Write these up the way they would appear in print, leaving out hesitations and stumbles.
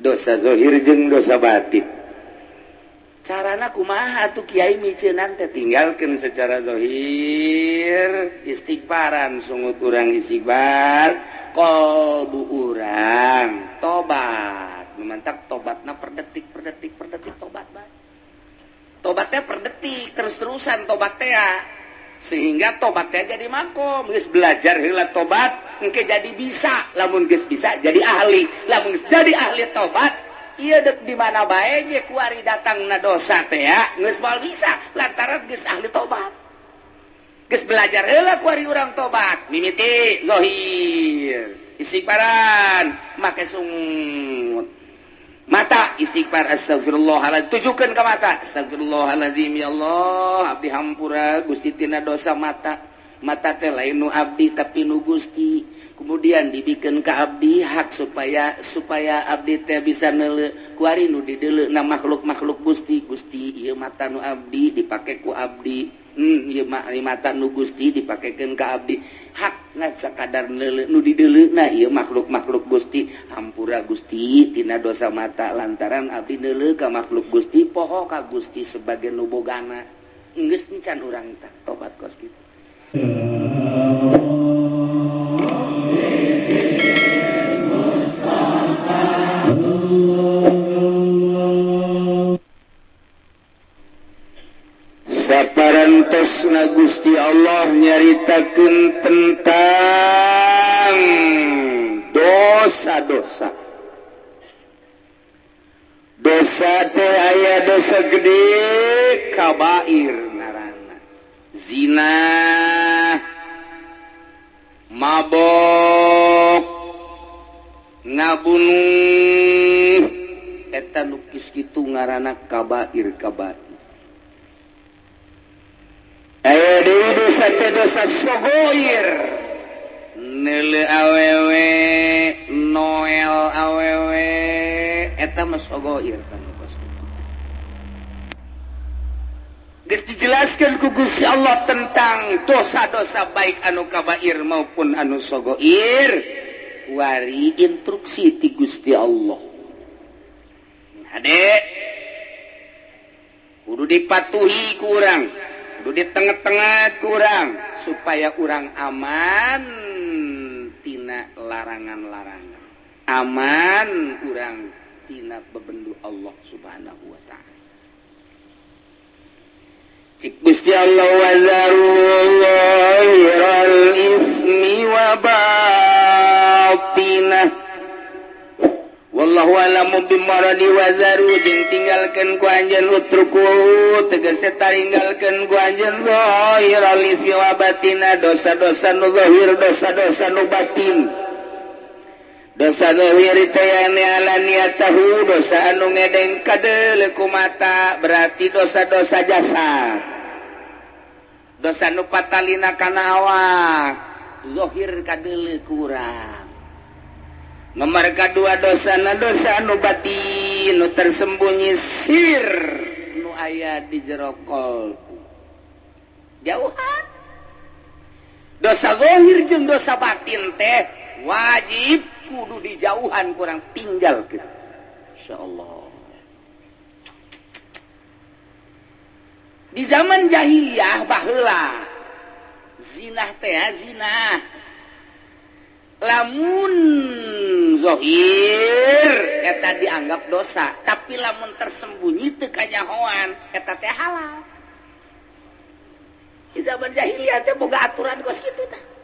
Dosa zohir jeung dosa batin. Carana kumaha tuh, Kiai, miceunan teh? Tinggalkan secara zohir, istighfaran, sungut urang istighfar, kolbu urang tobat. Mantap, tobatna per detik, per detik, per detik, tobat bae. Tobatnya per detik, terus-terusan tobat teh ya. Sehingga tobatnya jadi makom. Geus belajar heula tobat, engke jadi bisa. Lamun geus bisa, jadi ahli. Lamun geus jadi ahli tobat, iya, dek di mana bae ge kuari datang na dosa teh ya geus moal bisa, lantaran geus ahli tobat. Geus belajar heula kuari urang tobat, mimiti zohir, istighfaran make sungut mata, istighfar, astagfirullahaladzim, tujukan ke mata, astagfirullahaladzim, ya Allah, abdi hampura Gusti tina dosa mata. Mata teh lain nu abdi, tapi nu Gusti. Kemudian dibikin ke abdi hak supaya supaya abdi teh bisa neule. Kuari nu dideuleu na makhluk-makhluk Gusti. Gusti, ieu mata nu abdi, dipake ku abdi. Ieu mata nu Gusti, dipakekeun ka abdi hak ngan sakadar neuleu. Nu dideuleu na ieu makhluk-makhluk Gusti. Hampura Gusti tina dosa mata, lantaran abdi neuleu ka makhluk Gusti, poho ka Gusti sebagai nu bogana. Geus encan urang tah tobat kos kitu. Saparantosna Gusti Allah nyaritakeun tentang dosa-dosa. Dosa teh aya dosa gede, kabair ngaranna, zina, mabok, ngabunuh, eta nu kos kitu ngaranna kabair. Kabair. Aya deui dosa teh dosa sogoir, neuleu awewe, noel awewe, eta mah sogoir kan kos kitu. Geus dijelaskan ku Gusti Allah tentang dosa-dosa, baik anu kabair maupun anu sogoir. Wari instruksi ti Gusti Allah, hade kudu dipatuhi ku urang, kudu di tengah-tengah ku urang, supaya urang aman tina larangan-larangan, aman urang tina bebendu Allah Subhanahu wa Ta'ala. Cik Gusti Allah, wazaru zahiral ismi wa batinah wallahu a'lamu bimuradi. Wazaru jeung tinggalkeun ku anjeun, utruku tegese taringgalkeun ku anjeun, zahiral ismi wa batina, dosa-dosa nu zahir, dosa-dosa nu batin. Dosa zahir teh yani alaniyatahu, dosa anu ngedeng kadeuleu ku mata, berarti dosa-dosa jasa, dosa nu patalina kana awak, zahir kadeuleu ku urang. Nomor kedua, dosa na dosa nu batin, nu tersembunyi, sir nu aya di jero kolbu. Jauhan dosa zahir jeung dosa batin teh wajib kudu dijauhan, kurang tinggal gitu. Insyaallah di zaman jahiliyah baheula, zina teh zina lamun zohir eta dianggap dosa, tapi lamun tersembunyi teu kanyahoan, eta teh halal. Di zaman jahiliyah teh boga aturan kos kitu tah.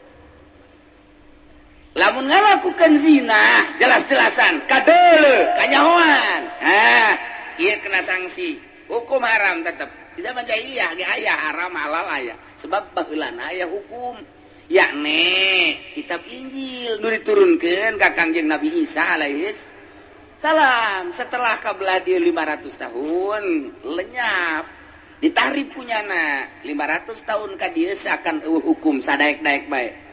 Lamun ngalakukan zina jelas-jelasan kadeuleu kanyahoan, ah ieu kena sanksi hukum haram tetep. Di zaman jahiliyah ge aya haram halal aya, sebab baheulana aya hukum, yakni kitab Injil nu diturunkeun ka Kangjeng Nabi Isa alaihis salam. Setelah kabelah dia 500 tahun lenyap, ditarik punyana 500 tahun ka dieu, seakan euweuh hukum, sadaek-daek bae.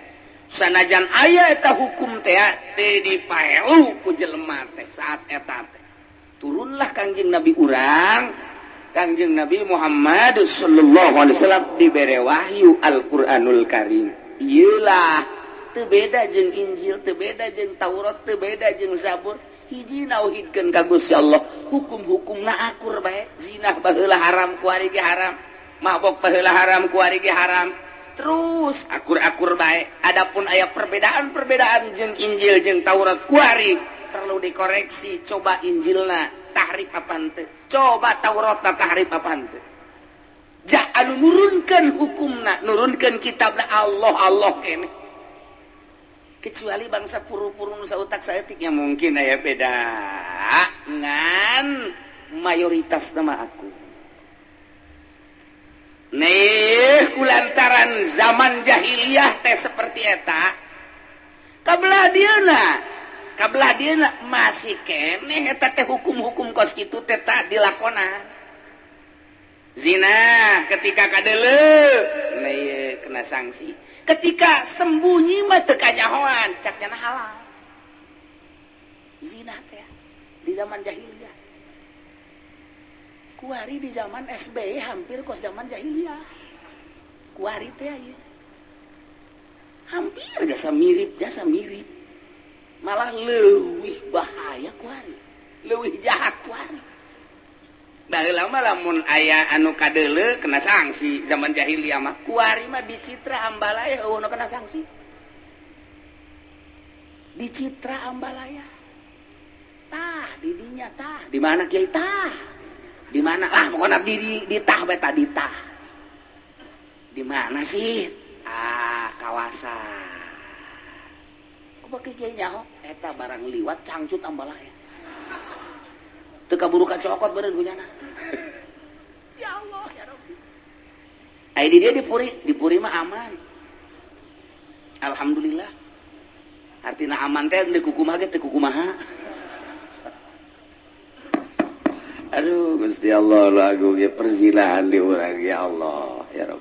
Sanajan aya eta hukum teh, teu dipaelu ku jelema teh. Saat eta teh turunlah Kangjeng Nabi urang, Kangjeng Nabi Muhammad sallallahu alaihi wasallam, dibere wahyu Al-Qur'anul Karim. Iyalah, teu beda jeung Injil, teu beda jeung Taurat, teu beda jeung Zabur. Hiji, nauhidkeun ka Gusti Allah, hukum-hukumna akur bae. Zina baheula haram, kuari ge haram. Mabok baheula haram, kuari ge haram. Terus akur-akur bae. Adapun aya perbedaan-perbedaan jeung Injil jeung Taurat kuari perlu dikoreksi. Coba Injilna tahrif apa henteu, coba Tauratna tahrif apa henteu. Jah anu nurunkeun hukumna, nurunkeun kitabna, Allah Allah kene. Kecuali bangsa puru-puru nu sautak saeutik ya mungkin aya beda, ngan mayoritas nama aku nih. Kulantaran zaman jahiliyah teh seperti eta, kabelah dieuna, kabelah dieuna masih keneh eta teh hukum-hukum kos kitu teh tah dilakonan. Zina ketika kadeuleu nih kena sanksi, ketika sembunyi mah teu kanyahoan, cak nyana halal zina teh di zaman jahiliyah. Kuari di zaman SBY hampir kos zaman jahiliyah kuari teh ieu. Hampir jasa mirip, jasa mirip, malah leuwih bahaya kuari, leuwih jahat kuari. Baheula mah lamun aya anu kadeuleu kena sanksi zaman jahiliyah mah. Kuari mah di Citra Ambalaya euweuh nu kena sanksi. Di Citra Ambalaya tah di dinya tah di mana, Kiai? Tah di mana lah pokoknya, di tah bae tah, di tah di mana sih? Ah, kawasan ku pakai kiai nyaho eta barang liwat cangcut Ambalaya teu kaburu kacokot beureun ku nyana. Ya Allah, ya Rabbi. Ai di dia di Puri, di Puri mah aman, alhamdulillah. Artinya aman teh di kukumaha ge teu kukumaha. Aduh, Gusti Allah, lagu ge perzinahan di urang. Ya Allah, ya Rabb,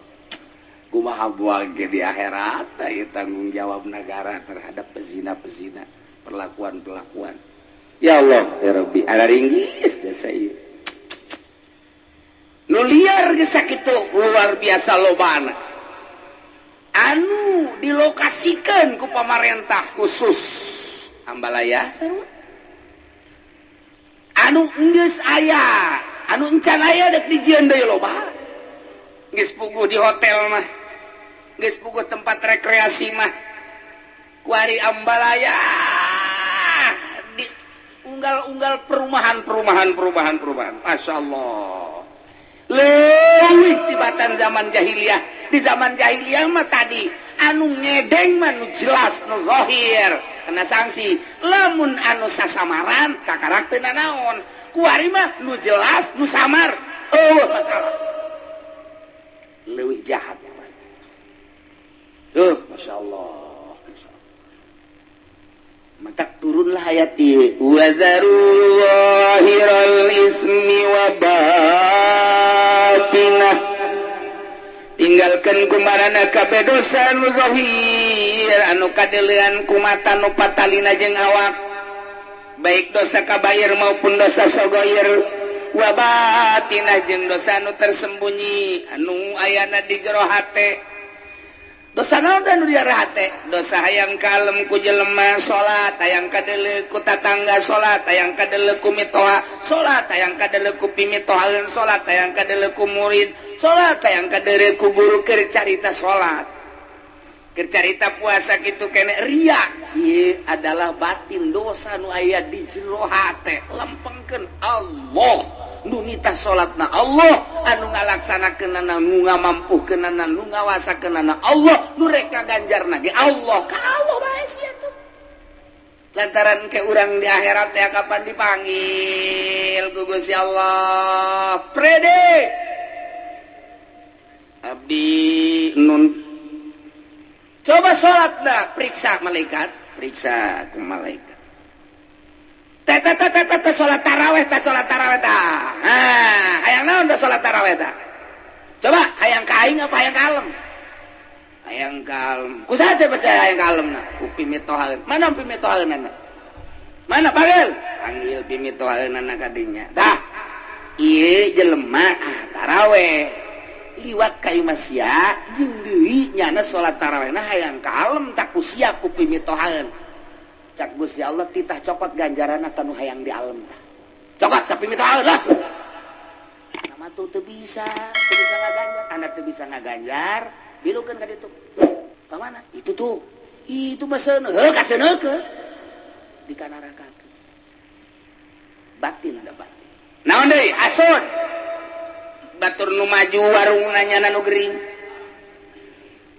kumaha buang ge di akhirat ieu tanggung jawab negara terhadap pezina-pezina, perlakuan-perlakuan. Ya Allah, ya Rabbi, ada ringgis jasa ieu nu liar geus sakitu luar biasa lobana anu dilokasikan ku pamarentah khusus Ambalaya sarua anu geus aya, anu encan aya dek dijieun deui loba. Geus puguh di hotel mah, geus puguh tempat rekreasi mah. Kuari Ambalaya di unggal-unggal perumahan, perumahan, perumahan, perumahan. Masya Allah, leuwih tibatan zaman jahiliyah. Di zaman jahiliyah mah tadi anu ngedeng mah nu jelas, nu zahir kena sanksi. Lamun anu sasamaran kakarak teu nanaon. Kuari mah nu jelas, nu samar, oh masalah, leuwih jahat. Masya Allah. Maka turunlah ayat ieu, وذروا ظاهر الإثم وباطنه, tinggalkan kumarana kabeh dosa nu zahir anu kadeulean ku mata, nu patalina jeung awak, baik dosa kabair maupun dosa sogoir, وباطنه jeung dosa anu tersembunyi anu ayana di jero hate. Dosa naon nu di hate? Dosa hayang kalem ku jelema salat, hayang kadeuleu ku tatangga salat, hayang kadeuleu ku mitoha salat, hayang kadeuleu ku pimitohaeun salat, hayang kadeuleu ku murid salat, hayang kadeuleu ku guru keur carita salat, keur carita puasa kitu kene ria. Ieu adalah batin, dosa nu aya di jero hate. Lempengkeun Allah nu nitah salatna, Allah anu ngalaksanakeunana, nu ngamampuhkeunana, nu ngawasakeunana, Allah nu rek ngaganjarna ge Allah. Ka Allah bae sia tuh, lantaran ke urang di akhirat ya kapan dipanggil ku Gusti Allah, "Prede abdi nun, coba salat dah." Periksa malaikat, periksa ku malaikat. Teh teh teh teh teh, salat taraweh teh, salat taraweh tah. Ah, hayang naon teh salat taraweh tah? Coba, hayang ka aing apa hayang kalem? Hayang kalem. Ku saha percaya hayang kalem na? Ku pimitohaeun. Mana pimitohaeunana? Mana? Panggil, panggil pimitohaeunana kadinya. Tah, ieu jelema ah taraweh liwat ka imah sia jeung deui nyana salat tarawehna hayang kalem tak ku sia ku pimitohaeun. Cak Gusti Allah titah cokot ganjaran ka nu hayang di alam tah. Cokot tapi minta lah. Nama tuh teu bisa, teu bisa ngaganjar. Anak teu bisa ngaganjar, bilukeun ka ditu. Ka mana? Itu tuh. Itu mah seuneu, heuh kaseuneukeun. Di kanaraka. Batin da batin. Naon deui? Hasud. Batur nu maju warung nanya nu gering.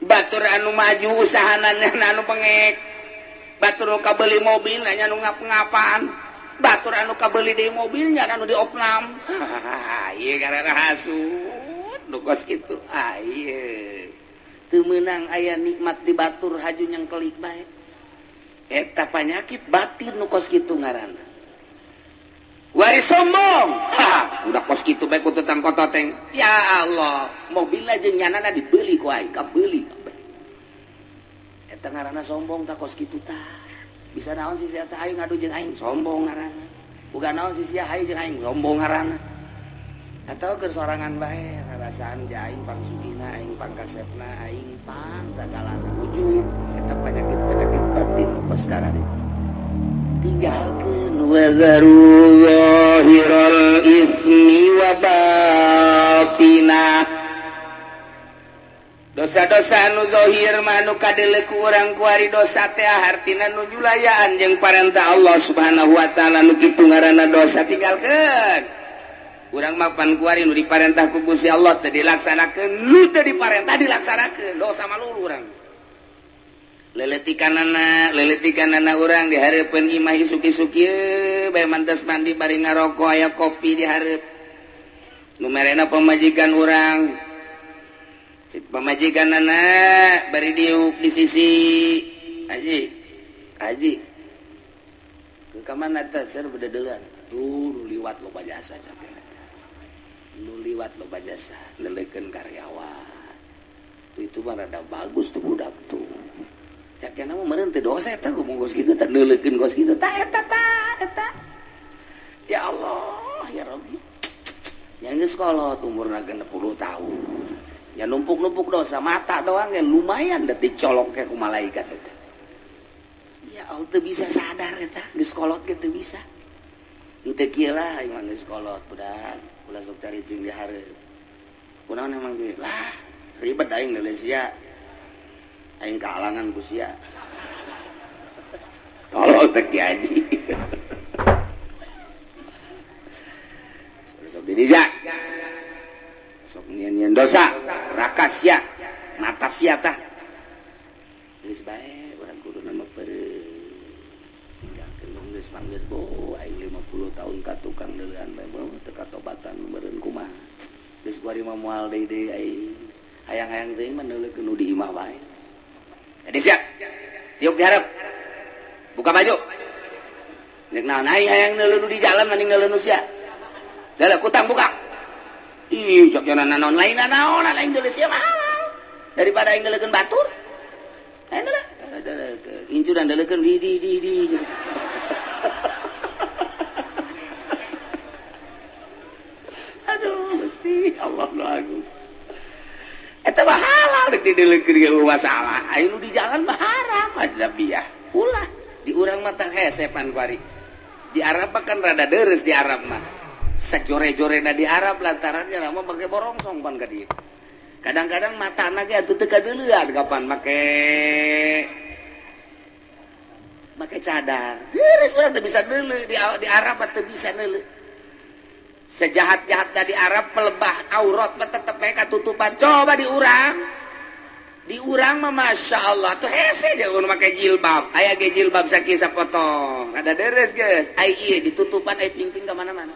Batur anu maju usahana anu pengek. Batur nu kabeli mobil nanya nu ngap-ngapan. Batur anu kabeli deui mobilnya anu diopnam. Ieu karena hasud nu kos kitu. Ah ieu. Teu meunang aya nikmat di batur haju yang kelik bae. Eta panyakit batin nu kos kitu ngaranna. Wari sombong. Ha, udah kos kitu bae ku tetang kototeng. Ya Allah, mobil aja nyanana dibeli ku aing, kabeli kabeh. Eta ngaranna sombong tah kos kitu tah. Bisa naon sih sia teh aing ngadu jeung aing sombong ngaranna. Bukan naon sih sia hayu jeung aing sombong ngaranna. Atau keur sorangan bae rarasaan ja aing pangsugihna, aing pangkasepna, aing pang sagalana ujub. Eta penyakit-penyakit batin kos kararitu. Tinggalkeun wa dharu zahiral ismi wa batina. Dosa-dosa anu zahir mah nu kadeuleu ku urang kuari dosa teh hartina nu nyulayaan jeung parentah Allah Subhanahu wa taala nu kitu ngaranna dosa tinggalkeun. Urang mah pan kuari nu diparentah ku Gusti Allah teu dilaksanakeun, nu teu diparentah dilaksanakeun, dosa mah lulu urang. Leletikanana urang di hareupeun imah isuk-isuk ieu bae mantas mandi bari ngarokok aya kopi di hareup. Nu merena pamajikan urang. Cik pamajikanana bari diuk di sisi Haji. Haji. Ke kamana teh ser bededeulan. Aduh, nu liwat loba jasa capek. Nu liwat loba jasa leleukeun karyawan. Tuh itu mah rada bagus tuh budak tuh. Cakena mah meureun teu dosa eta ngomong kos kitu teh neuleukeun kos kitu tah eta tah eta. Ya Allah, ya Rabbi. Yang geus kolot umurna 60 tahun. Ya numpuk-numpuk dosa mata doang ya lumayan deh dicolok ke ku malaikat eta. Ya Allah teu bisa sadar eta geus kolot ge teu bisa. Henteu kieu lah aing mah geus kolot budak. Ulah sok caricing di hareup. Kunaon emang ge? Lah, ribet aing Malaysia. Aing kahalangan ku sia. Tolol teh Ki Haji. Sok diriza. Sok nyian-nyian dosa, rakas sia, mata sia tah. Geus bae urang kudu nama peureuh. Tinggalkeun geus mah geus bo aing 50 tahun ka tukang deuleuan bae bo teu katobatan meureun kumaha. Geus kuari mah moal deui deui aing. Hayang-hayang teuing mah neuleukeun nu di imah bae. Jadi siap. Tiup diharap. Buka baju. Nek naon aing hayang neuleuh nu di jalan mending neuleuh nu sia. Dalah kutang buka. Ih, sok jalan naon lain naon lain deuleuh sia mah halal. Daripada aing neuleukeun batur. Aing deuleuh. Deuleukeun. Incuran deuleukeun di. Aduh, Gusti Allah nu agung. Eta mah halal rek dideuleukeun ge masalah. Aing nu di jalan mah haram azabiyah. Ulah di urang mah tah hesepan kuari. Di Arab mah kan rada deres di Arab mah. Sajore-jorena di Arab lantarannya lama make borongsong pan ka dieu. Kadang-kadang matana ge atuh teu kadeuleuan kapan make cadar. Deres urang teu bisa deuleu di Arab mah teu bisa deuleu. Sejahat-jahatnya di Arab melebah aurat mah tetep bae katutupan. Coba di urang. Di urang mah Masya Allah tuh hese jeung make jilbab. Aya ge jilbab sakieu sapotong. Ada deres geus. Ai ieu ditutupan ai pingping ka mana-mana.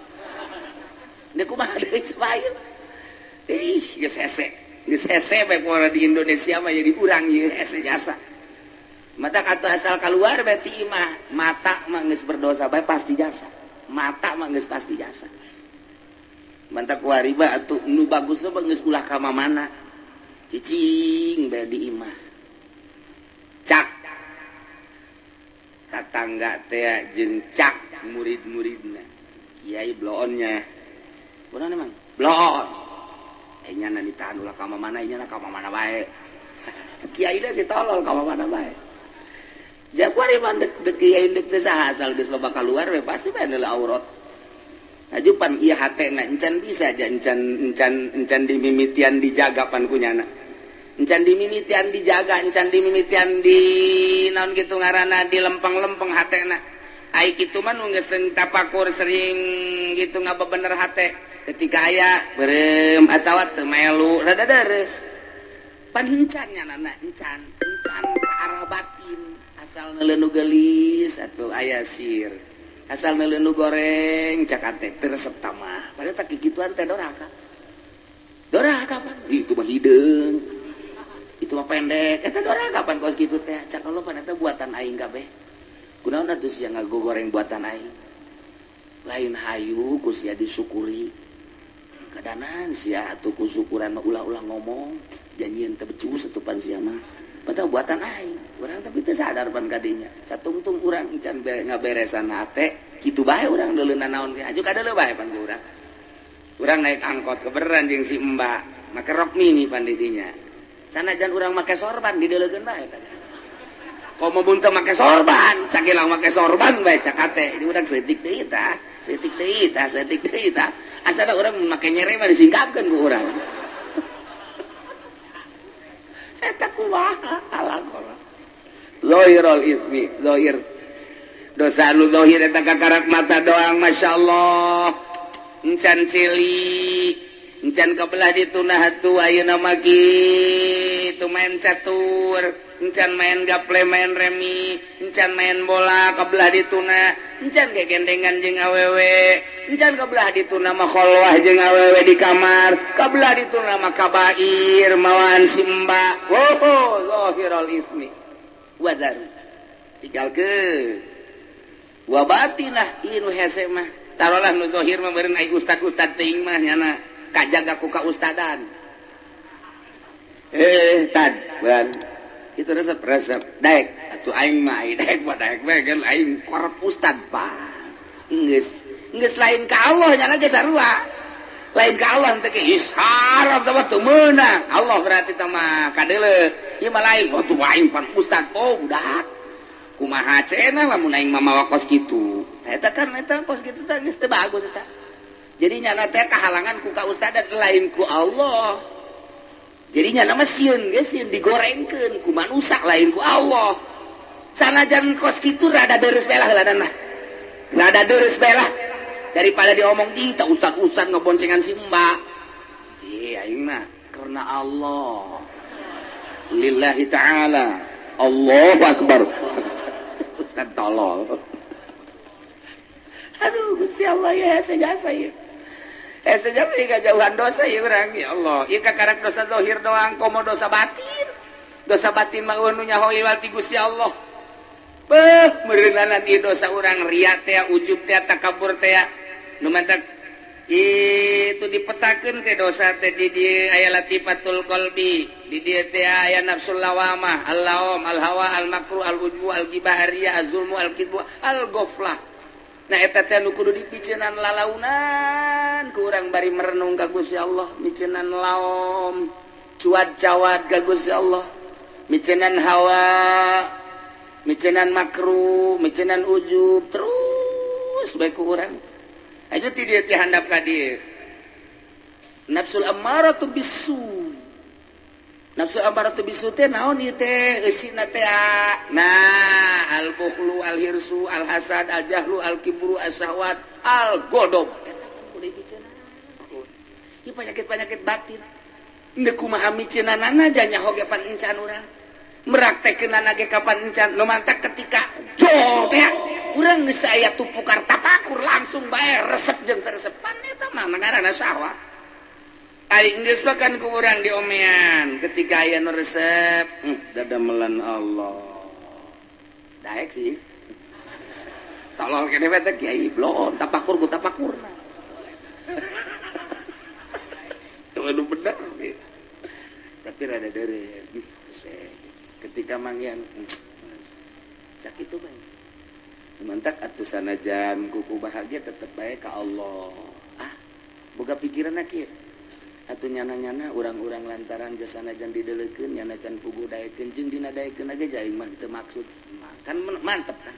Deuk kumaha deui coba ieu. Ih, geus hese. Geus hese bae kumaha di Indonesia mah jadi urang ieu hese jasa. Mata kata asal keluar berarti imah mata mah geus berdosa bae pasti jasa. Mata mah geus pasti jasa. Mantap kuari mah atuh nu bagus mah geus ulah ka mana. Cicing bae di imah. Cak tatangga teh jeung cak murid-muridna. Kiai bloonnya. Kunaon emang? Bloon. Nya na ditahan ulah ka mana, nya na ka mana bae. Kiai da si tolol ka mana bae. Jaguar mah dek dek kiai dek teu saha asal geus loba kaluar we pasti bae neuleuh aurat. Ajupan ieu hatena encan bisa aja encan encan encan dimimitian dijaga pan kunyana. Encan dimimitian dijaga, encan dimimitian di naon kitu ngaranna di lempeng-lempeng hatena. Ai kitu mah nu geus sering tapakur sering gitu ngabebener hate. Ketika aya beureum atawa teu melu rada deres. Pan encan nyanana encan, encan ka arah batin. Asal neuleuh nu geulis atuh aya sir. Asal neuleuh nu goreng cak teh teu resep tamah. Padahal tak kikituan teh doraka. Doraka pan. Itu mah hideung. Itu mah pendek. Eta doraka pan kos kitu teh. Cak Allah pan eta buatan aing kabeh. Kunaon atuh sia ngagogoreng buatan aing. Lain hayu ku sia disyukuri. Kadanan sia atuh ku syukuran mah ulah-ulah ngomong. Janjian teu becus atuh pan sia mah. Padahal buatan aing. Urang tapi teu sadar pan kadinya. Satungtung urang encan ngaberesan hate, kitu bae urang deuleunan naon ge. Aju kadeuleu bae pan ku urang. Urang naik angkot kebeneran jeung si Mbak, make rok mini pan di dinya. Sanajan urang make sorban dideuleukeun bae tah. Komo mun teu make sorban, sakilang make sorban bae cak hate. Di urang seutik deui tah, seutik deui tah, seutik deui tah. Asana urang make nyere mah disingkapkeun ku urang. Eta kumaha alakona. Zahirul ismi, zahir. Dosa nu zahir eta kakarak mata doang, masyaallah. Encan cili, encan kebelah ditunah atuh ayeuna mah kitu main catur, encan main gaple, main remi, encan main bola kebelah dituna, encan gegendengan jeung awewe, encan kebelah dituna mah kholwah jeung awewe di kamar, kebelah dituna mah kabair mawaan si mbak. Oh, zahirul ismi. Wadaru. Tinggalkeun. Wa batinah ieu nu hese mah. Tarolah nu zahir mah meureun ai ustad-ustad teuing mah nyana kajaga ku kaustadan. Tad, bulan. Itu resep resep. Daek atuh aing mah ai daek mah daek bae kan aing korep ustad pak. Geus geus lain ka Allah nyana ge sarua. Lain ka Allah teh ge isyarat teh teu meunang. Allah berarti teh mah kadeuleu. Ieu mah lain, oh tuh aing pan ustad. Oh budak. Kumaha cenah lamun aing mah mawa kos kitu. Eta kan eta kos kitu teh geus teu bagus eta. Jadi nyana teh kahalangan ku kaustadan lain ku Allah. Jadi nyana mah sieun ge sieun digorengkeun ku manusa lain ku Allah. Sanajan kos kitu rada deres bae lah heulanan lah. Rada deres bae lah daripada diomong di tah ustad-ustad ngeboncengan si mbak. Ih aing mah karena Allah. Lillahi ta'ala. Allahu akbar. Ustad tolol. Aduh Gusti Allah ya hese jasa ieu. Hese jasa ieu kajauhan dosa ieu urang ya Allah. Ieu kakarak dosa zahir doang komo dosa batin. Dosa batin mah eueuh nu nyaho ieu ti Gusti Allah. Beuh meureunanan ieu dosa urang riya teh ujub teh takabur teh. Nu mantak itu dipetakeun teh dosa teh di dieu aya latifatul qalbi, di dieu teh aya nafsul lawamah, al-laum, al-hawa, al-makru, al-ujbu, al-ghibah, ar-riya, az-zulmu, al-kidbu, al-ghaflah. Nah eta teh nu kudu dipiceunan lalaunan ku urang bari merenung ka Gusti Allah, miceunan laom, cuad-cawad ka Gusti Allah, miceunan hawa, miceunan makru, miceunan ujub, terus bae ku urang. Aja ti dieu ti handap ka dieu. Nafsul ammaratu bisu. Nafsu ammaratu bisu teh naon ieu teh eusina teh? Nah, al-bukhlu, al-hirsu, al-hasad, al-jahlu, al-kibru, as-syahwat, al-ghadab. Eta kan kudu dipiceunan. Ieu penyakit-penyakit batin. Ndeu kumaha miceunanana nyaho ge pan encan urang. Meraktekeunana ge kapan encan. Nu mantak ketika jol teh urang geus aya tupukar tapakur langsung bae resep jeung teu resep pan eta mah ngaranna syahwat. Ari geus mah kan ku urang diomean ketika aya nu resep, dadamelan Allah. Daek sih. Tolol kene we teh kiai blon tapakur ku tapakurna. Itu anu bener. Tapi rada deure. Ketika manggihan sakitu bae. Mantak atuh sanajan kuku bahagia tetep bae ka Allah. Ah, boga pikiran kieu. Atuh nyana-nyana urang-urang lantaran jasana jan dideleukeun nyana can puguh daekeun jeung dina daekeun ge aing mah teu maksud. Kan mantep kan?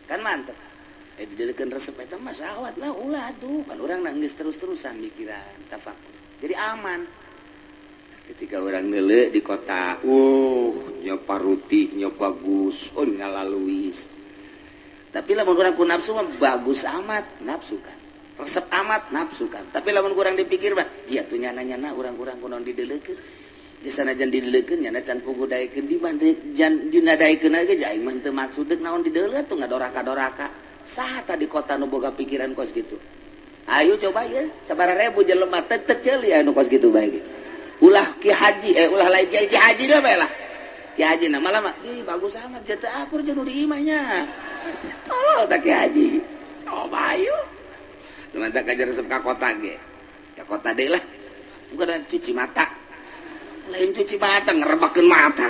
Kan mantep. Didelekeun resep eta mah syahwat lah, ulah atuh. Kan urang geus terus-terusan mikiran tafakur. Jadi aman. Ketika orang nele di kota, nyoba rutih, nyoba bagus, oh, ngalaluis. Tapi lamun urang ku nafsu mah bagus amat, nafsu kan. Resep amat, nafsu kan. Tapi lamun kurang dipikir mah, jia tuh nyana-nyana urang-urang kunaon didelekeun. Jasa najan didelekeun, nyana can puguh daekeun di mana jan dina daekeun ge aing mah teu maksud deuk naon dideleut tuh ngadoraka-doraka. Saha tadi kota nu boga pikiran kos gitu? Ayo coba ya, sabaraha ribu jelema teu teu ceuli anu kos gitu bae ge. Ulah ki haji, ulah lain ki haji dah bae lah. Ki haji nah malah mah, ih bagus amat jatuh akur jeung nu di imahnya. Tolol tak ki haji. Coba ayo. Lu mantap kajar resep ka kota ge. Ka kota deui lah. Bukan cuci mata. Lain cuci mata ngerebakeun mata.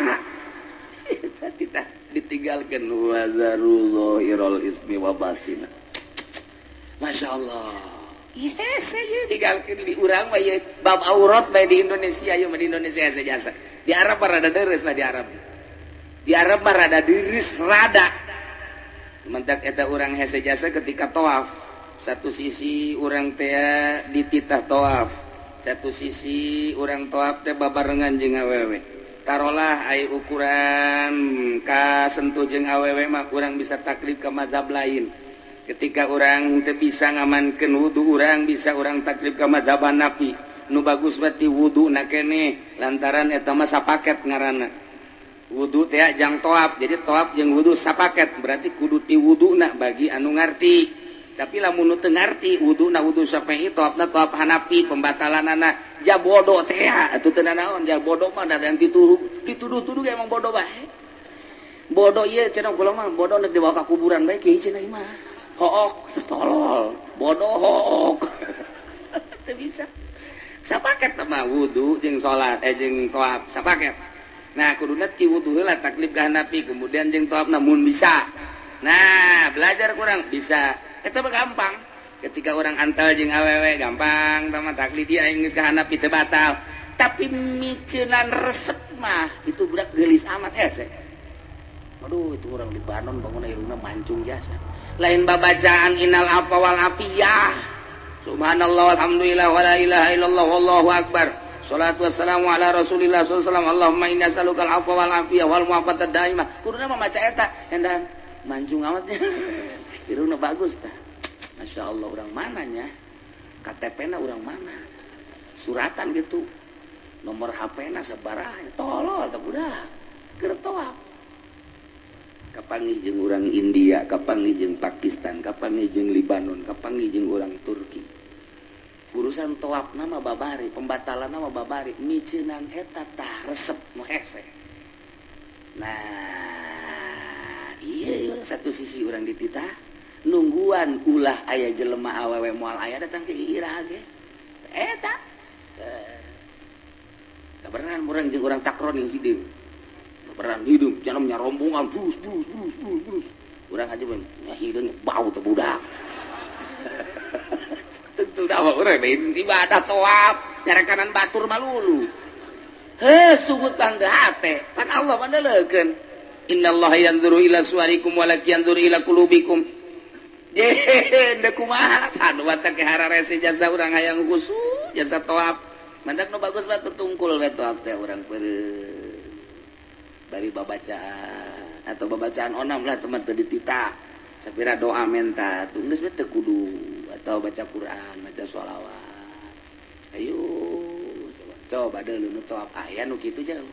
Kita ditinggalkan wazaru zahirul ismi wa batina. Masya Allah. Yes, ya digalkeun di urang mah ieu bab aurat bae di Indonesia, ieu mah di Indonesia jasa. Di Arab mah rada deres lah di Arab. Di Arab mah rada deres rada. Mentak eta urang hese jasa ketika tawaf. Satu sisi urang teh dititah tawaf. Satu sisi urang tawaf teh babarengan jeung awewe. Tarolah ai ukuran kasentuh jeung awewe mah urang bisa taklid ke mazhab lain. Ketika orang teu bisa ngamankeun wudu, urang bisa urang taklid ke mazhab Hanafi. Nu bagus berarti wudu na keneh lantaran eta mah sapaket ngaranna. Wudu teh jang tawaf, jadi tawaf jeung wudu sapaket, berarti kudu ti wuduna bagi anu ngarti. Tapi lamun nu teu ngarti wuduna wudu Syafi'i, tawafna tawaf Hanafi, pembatalanana ja bodoh teh atuh teu nanaon, ja bodoh mah da dituduh dituduh-tuduh emang bodoh bae. Bodoh ieu cenah kula mah bodoh nek dibawa ka kuburan bae kieu cenah ieu mah. Hook tolol, bodoh hook. Teu bisa. Sapaket mah wudu jeung salat jeung tawaf sapaket. Nah, kuduna ti wudu heula taklid ka Hanafi, kemudian jeung tawafna mun bisa. Nah, belajar kurang bisa. Eta mah gampang. Ketika orang antal jeung awewe gampang, tah mah taklid ieu aing geus ka Hanafi teu batal. Tapi miceunan resep mah itu budak geulis amat hese. Aduh, itu orang Libanon bangun irungna mancung jasa. Lain babacaan innal afwa wal afiyah. Subhanallah, alhamdulillah, wala ilaha illallah, wallahu akbar. Salatu wassalamu ala Rasulillah sallallahu alaihi wasallam. Allahumma inna as'aluka al-afwa wal afiyah wal mu'afata daimah. Kuduna mah maca eta, endan mancung amatnya. Irungna bagus tah. Masya Allah, orang mananya? KTP-na orang mana? Suratan gitu. Nomor HP-na sabaraha? Tolol tah budak. Keur tawaf. Kapanggih jeung urang India, kapanggih jeung Pakistan, kapanggih jeung Libanon, kapanggih jeung urang Turki. Urusan tawaf nama babari, pembatalan nama babari, miceunan eta tah resep nu hese. Nah, iya satu sisi urang dititah nungguan ulah aya jelema awewe moal aya datang ke iraha ge. Eta. Kabeneran urang jeung urang takron yang hideung. Kabeneran hideung, jangan rombongan bus bus bus bus bus. Urang aja mah nya hideung bau teh budak. Tentu dah urang lain ibadah tawaf, nyarekanan batur malulu. Heh, sugut tanda hate, pan Allah mah neuleukeun. Innallaha yanzuru ila suwarikum walakin yanzuru ila qulubikum. Je, deuk kumaha? Anu batak ke hararese jasa urang hayang khusus jasa tawaf. Mantak nu bagus mah tungkul we tawaf teh urang peureum. Bari babacaan atau babacaan onam lah teman teu ditita. Sapira doa menta tuh geus we teu kudu atau baca Quran, baca sholawat. Ayo coba coba deuleu nu tawaf aya nu kitu jauh.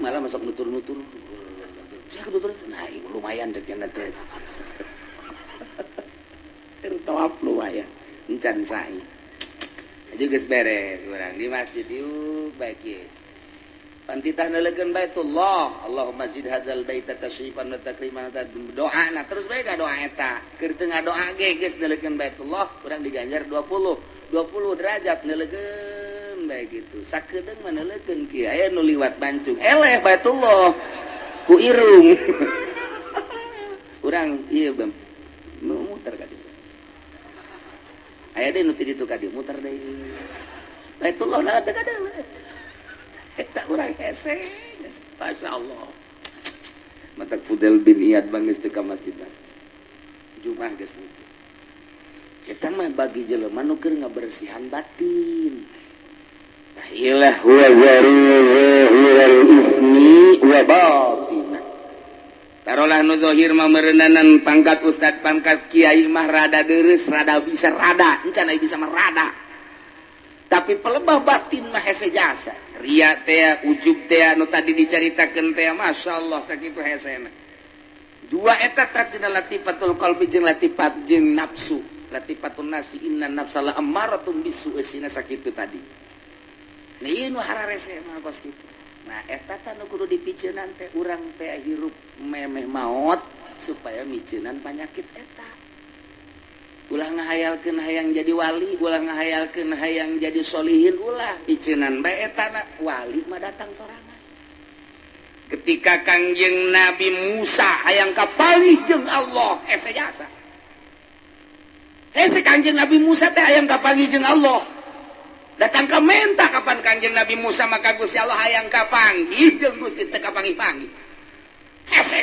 Malah masuk nutur-nutur. Saya nutur, nah lumayan cek nya teh. Tawaf lumayan. Encan sa'i. Aja geus beres urang di masjid yuk baik ieu. Pantitah neuleukeun Baitullah, Allahumma zid hadzal baita tasyrifan wa takriman, doa nah terus bae doa eta. Keur teu ngadoa ge geus neuleukeun Baitullah, urang diganjar 20 20 derajat neuleukeun bae gitu. Sakedeung mah neuleukeun kieu aya nu liwat bancung. Eleh Baitullah ku irung. Urang ieu bam muter ka dieu. Aya deui nu ti ditu ka dieu muter deui. Baitullah na teu kadeuh. Eta urang hese. Masya Allah. Matak Fudel bin Iyad bang geus teu ka masjid masjid. Jumat geus teu. Eta mah bagi jelema nu keur ngabersihan batin. Tah ilah wa zaru zahiral ismi wa batinah. Tarolah nu zahir mah meureunanan pangkat ustad, pangkat kiai mah rada deureuh, rada bisa rada, encan aya bisa mah rada. Tapi pelebah batin mah hese jasa. Ria teh, ujub teh nu tadi dicaritakeun teh, masyaallah sakitu hesena. Dua eta tadina latifatul qalbi jeung latifat jeung nafsu. Latifatun nafsi inna nafsa la ammaratun bisu eusina sakitu tadi. Nah ieu nu hararese mah kos kitu. Nah eta tah nu kudu dipiceunan teh urang teh hirup memeh maot supaya miceunan panyakit eta. Ulah ngahayalkeun hayang jadi wali, ulah ngahayalkeun hayang jadi solihin, ulah piceunan bae eta na wali mah datang sorangan. Ketika Kangjeng Nabi Musa hayang kapanggih jeung Allah, hese jasa. Hese Kangjeng Nabi Musa teh hayang kapanggih jeung Allah. Datang ka menta kapan Kangjeng Nabi Musa maka Gusti Allah hayang kapanggih jeung Gusti teu kapanggih-panggih. Hese.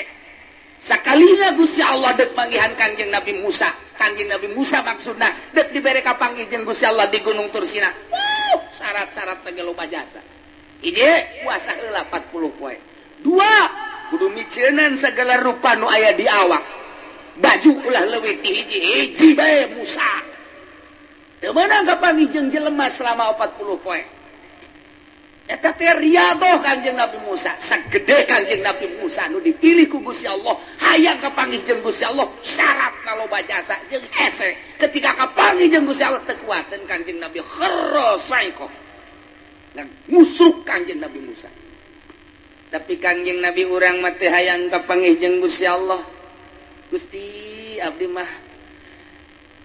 Sakalina Gusti Allah dek manggihan Kangjeng Nabi Musa. Kangjeng Nabi Musa maksudna dek dibere kapanggih jeung Gusti Allah di Gunung Tursina. Wuh, syarat-syarat teh loba jasa. Hiji, puasa heula 40 poe. Dua, kudu miceunan segala rupa nu aya di awak. Baju ulah leuwih ti hiji, hiji bae Musa. Teu meunang kapanggih jeung jelema selama 40 poe. Eta teh riyadhah Kangjeng Nabi Musa. Sagede Kangjeng Nabi Musa nu dipilih ku Gusti Allah, hayang kapanggih jeung Gusti Allah, syaratna loba jasa jeung hese. Ketika kapanggih jeung Gusti Allah teu kuateun Kangjeng Nabi kharra saiko. Ngusruk Kangjeng Nabi Musa. Tapi Kangjeng Nabi urang mah teu hayang kapanggih jeung Gusti Allah. Gusti abdi mah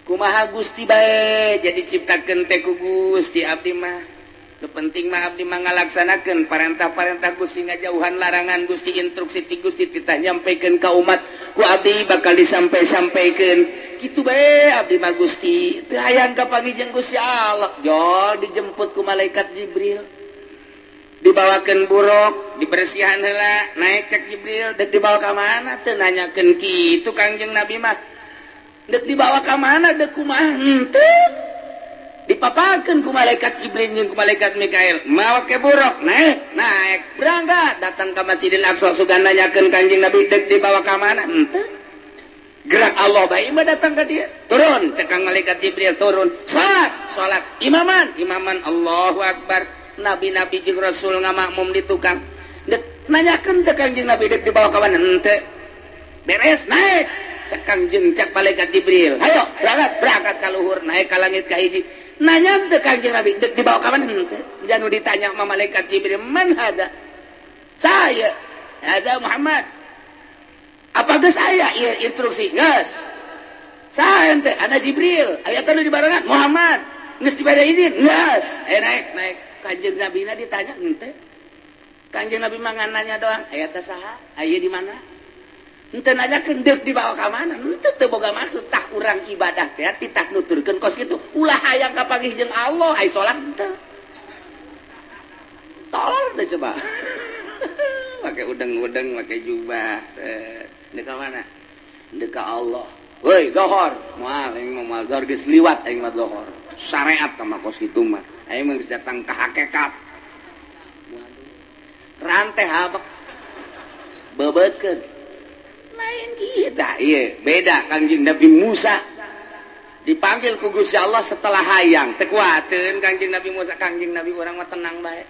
kumaha Gusti bae jadi ciptakeun teh ku Gusti abdi mah. Nu penting mah abdi mah ngalaksanakeun parentah-parentah Gusti, ngajauhan larangan Gusti, instruksi ti Gusti titah nyampaikan ka umat ku abdi bakal disampai-sampaikeun. Kitu bae abdi mah Gusti, teu hayang kapanggih jeung Gusti Allah. Jol dijemput ku malaikat Jibril. Dibawakeun buruk, dibersihan heula, naik cek Jibril, dek dibawa ka mana teu nanyakeun kitu Kangjeng Nabi mah. Dek dibawa ka mana dek kumaha henteu. Dipapakeun ku malaikat Jibril jeung ku malaikat Mikail, mawa ke buruk, naik, naik, berangkat, datang ka Masjidil Aqsa sugan nanyakeun Kangjeng Nabi dek dibawa ka mana henteu. Gerak Allah bae mah datang ka dia. Turun cek kang malaikat Jibril turun, salat, salat, imaman, imaman, Allahu Akbar. Nabi-nabi jeung Rasul ngamakmum di tukang. Dek nanyakeun teh Kangjeng Nabi dek dibawa ka mana henteu. Beres naik cek Kangjeng cek malaikat Jibril. Hayo berangkat, berangkat ka luhur, naik ka langit ka hiji. Nanya teh Kangjeng Nabi dek dibawa ka mana henteu. Janu ditanya sama malaikat Jibril, "Man hada?" Saya, ada Muhammad. Apa geus aya ieu instruksi? Geus. Saya ente, ada Jibril, aya teh nu dibarengan Muhammad. Geus dibere izin? Geus. Eh naik, naik. Kanjeng Nabi na ditanya henteu. Kanjeng Nabi mah ngan nanya doang, aya teh saha? Aya di mana? Henteu nanyakeun deuk dibawa ka mana? Henteu teu boga maksud tah urang ibadah teh titah nuturkeun kos kitu. Ulah hayang kapanggih jeung Allah, ai salat henteu. Tolol teh coba. Pakai udeng-udeng, pakai jubah. Set. Deuk ka mana? Deuk ka Allah. Woi, zohor. Moal aing mah moal zohor geus liwat aing mah zohor. Syariat mah kos kitu mah. Aing mah geus datang ka hakikat. Waduh. Rantai habek. Bebeutkeun. Lain kita, iya beda Kangjeng Nabi Musa dipanggil ku Gusti Allah setelah hayang teu kuateun Kangjeng Nabi Musa. Kangjeng Nabi urang mah tenang bae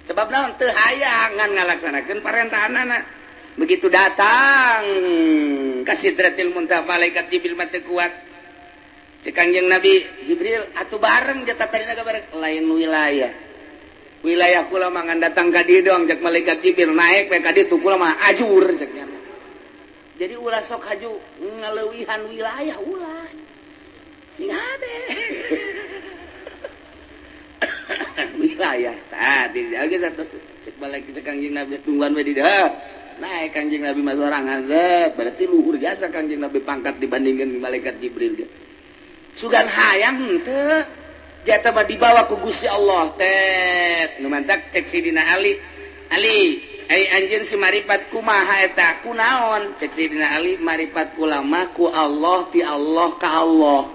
sebab naon teu hayang ngan ngalaksanakeun parentahanana. Begitu datang ka Sidratil Muntaha malaikat Jibril mah teu kuat. Cek Kangjeng Nabi Jibril atuh bareng jatah tadina bareng lain wilayah wilayah kula mah ngan datang ka dieu doang. Cek malaikat Jibril naik we ka ditu kula mah ajur cek nya. Jadi ulah sok haju ngaleuwihan wilayah ulah sing hade wilayah tah tidak geus atuh cek balik cek Kangjeng Nabi tungguan we di dieu naik Kangjeng Nabi mah sorangan zet berarti luhur jasa Kangjeng Nabi pangkat dibandingkan malaikat Jibril ge sugan hayang henteu. Jata mah dibawa ku Gusti Allah teh. Nu mantak cek Sidina Ali. Ali, ai anjeun si maripat kumaha eta? Kunaon? Cek Sidina Ali, maripat kula mah ku Allah ti Allah ka Allah.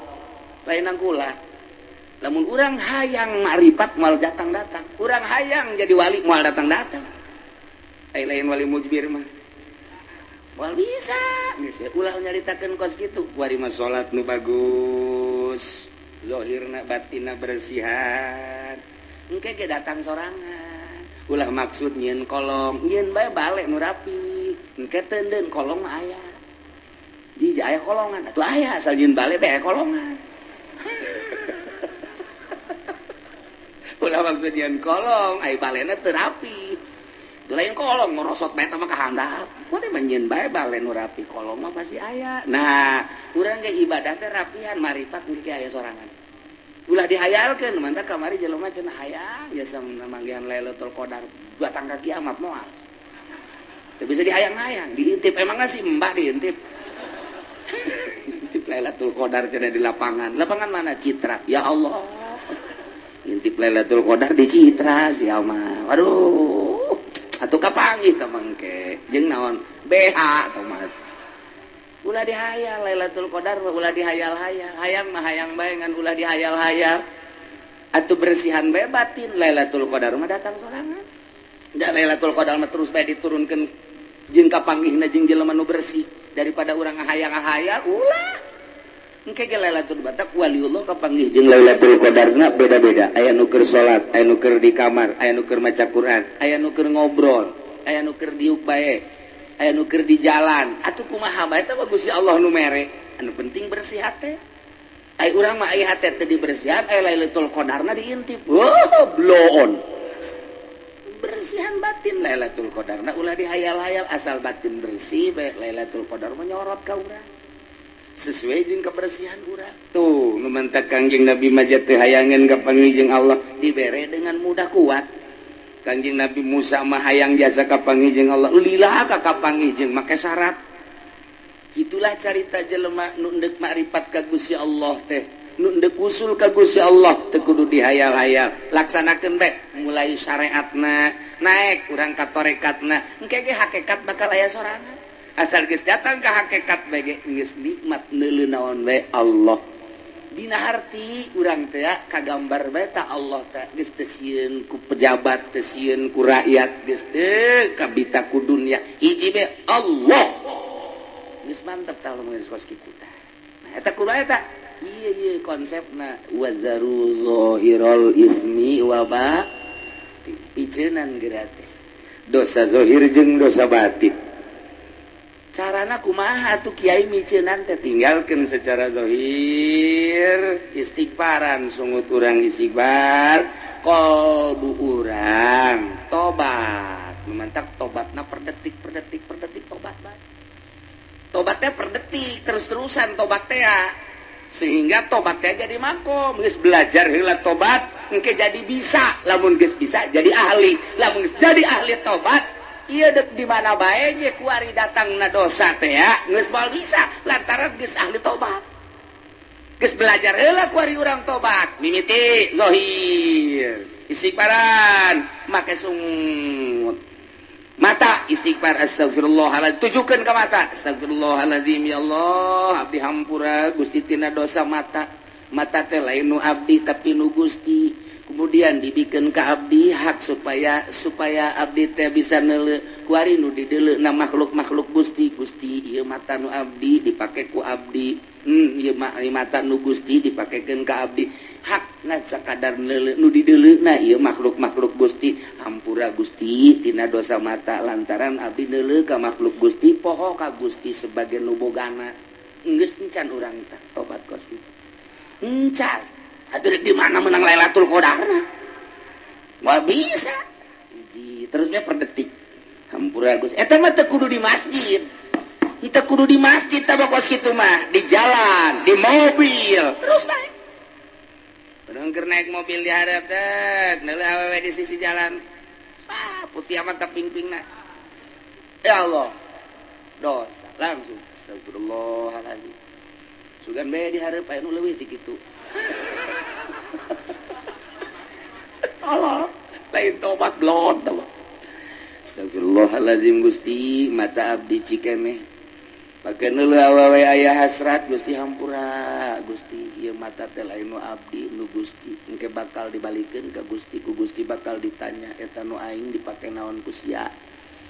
Lainan kula. Lamun urang hayang maripat moal datang-datang. Urang hayang jadi wali moal datang-datang. Ai lain wali mujbir mah. Moal bisa. Geus ulah nyaritakeun kos kitu. Kuari mah salat nu bagus. Zohirna batinna bersihan. Engke ge datang sorangan. Ulah maksud nyieun kolong, nyieun bae balik nu rapi. Engke teundeun kolong mah aya. Di aya kolongan, atuh aya asal nyieun balik bae kolongan. Ulah maksud nyieun kolong, ai balena teu rapi. Teu lain kolong ngorosot bae mah ka handap. Mun teh nyieun bae bale nu rapi, kolong mah pasti aya. Nah, urang ge ibadah teh rapihan maripat engke aya sorangan. Ulah dihayalkeun mantap kamari jelema cenah hayang jasa manggihan Lailatul Qadar batang ka kiamat moal. Teu bisa dihayang-hayang, diintip emangna si Mbah diintip. Intip Lailatul Qadar cenah di lapangan. Lapangan mana? Citra. Ya Allah. Intip Lailatul Qadar di Citra sia mah. Waduh. Atuh kapanggih teh mangke. Jeung naon? BH teh mah. Ulah dihayal Lailatul Qadar mah ulah dihayal-hayal. Hayang mah hayang bae ngan ulah dihayal-hayal. Atuh bersihan bae batin Lailatul Qadar mah datang sorangan. Da Lailatul Qadar mah terus bae diturunkeun jeung kapanggihna jeung jelema nu bersih daripada urang ngahayang-hayal ulah. Engke ge Lailatul Batak waliullah kapanggih jeung Lailatul Qadarna beda-beda. Aya nu keur salat, aya nu keur di kamar, aya nu keur maca Quran, aya nu keur ngobrol, aya nu keur diuk bae. Aya nu keur di jalan. Atuh kumaha bae teh Gusti Allah nu mere. Anu penting bersih hate. Ai urang mah ai hate teh dibersihan, ai Lailatul Qadarna diintip. Oh, bloon. Bersihan batin Lailatul Qadarna ulah dihayal-hayal asal batin bersih bae Lailatul Qadar mah nyorot ka urang. Sesuai jeung kebersihan urang. Tuh, nu mantak Kangjeng Nabi mah teu hayangeun ka panggih jeung Allah dibere dengan mudah kuat. Kangjeng Nabi Musa mah hayang jasa kapanggih jeung Allah lila ka kapanggih jeung make syarat. Gitulah carita jelema nu endek makrifat ka Gusti Allah teh, nu endek usul ka Gusti Allah teu kudu dihayal-hayal. Laksanakeun bae mulai syariatna naik urang ka tarekatna, engke ge hakikat bakal aya sorangan. Asal geus datang ka hakikat bae ge geus nikmat neuleu naon bae Allah. Dina harti urang teh kagambar bae ta Allah teh geus teu sieun ku pejabat, teu sieun ku rakyat, geus teu kabita ku dunya. Hiji bae Allah. Geus mantep tah lamun geus kos kitu tah. Nah eta kudu eta. Ieu ieu konsepna wazaru zahirul ismi wa ba piceunan geura teh. Dosa zahir jeung dosa batin. Carana kumaha atuh kiai miceunan teh tinggalkeun secara zahir istighfaran sungut urang istighfar qalbu urang tobat memantak tobatna per detik per detik per detik tobat bae tobatnya per detik terus-terusan tobat teh sehingga tobatnya jadi makom geus belajar heula tobat engke jadi bisa lamun geus bisa jadi ahli lamun geus jadi ahli tobat iya dek di mana bae ge kuari datangna dosa teh ya geus moal bisa lantaran geus ahli tobat geus belajar heula kuari urang tobat mimiti zahir istighfaran make sungut mata istighfar astagfirullahaladzim tujukeun ka mata astagfirullahaladzim ya Allah abdi hampura Gusti tina dosa mata mata teh lain nu abdi tapi nu Gusti kemudian dibikin ke abdi hak supaya supaya abdi teh bisa neuleu kuari nu dideuleu na makhluk-makhluk Gusti Gusti ieu mata nu abdi dipake ku abdi ieu mata nu Gusti dipakekeun ka abdi hak na sakadar neuleu nu dideuleu na ieu makhluk-makhluk Gusti hampura Gusti tina dosa mata lantaran abdi neuleu ka makhluk Gusti poho ka Gusti sebagai nu bogana geus encan urang teh tobat kos kitu encan atuh di mana menang Lailatul Qadarna moal bisa hiji terusnya per detik hampura Gusti eta mah teu kudu di masjid teu kudu di masjid tah kos kitu mah di jalan di mobil terus bae urang keur naik mobil di hareup teh neuleuh awewe di sisi jalan ah putih amat pingpingna ya Allah dosa langsung astagfirullahalazim sugan bae di hareup aya nu leuwih ti kitu. Tolol, lain tobat, blon. Astagfirullahaladzim, Gusti, mata abdi cikemeh pake neuleuh awewe aya hasrat. Gusti, hampura Gusti, ieu mata teh lain nu abdi, nu Gusti. Engke bakal dibalikeun ka Gusti, ku Gusti bakal ditanya, eta nu aing dipake naon ku sia?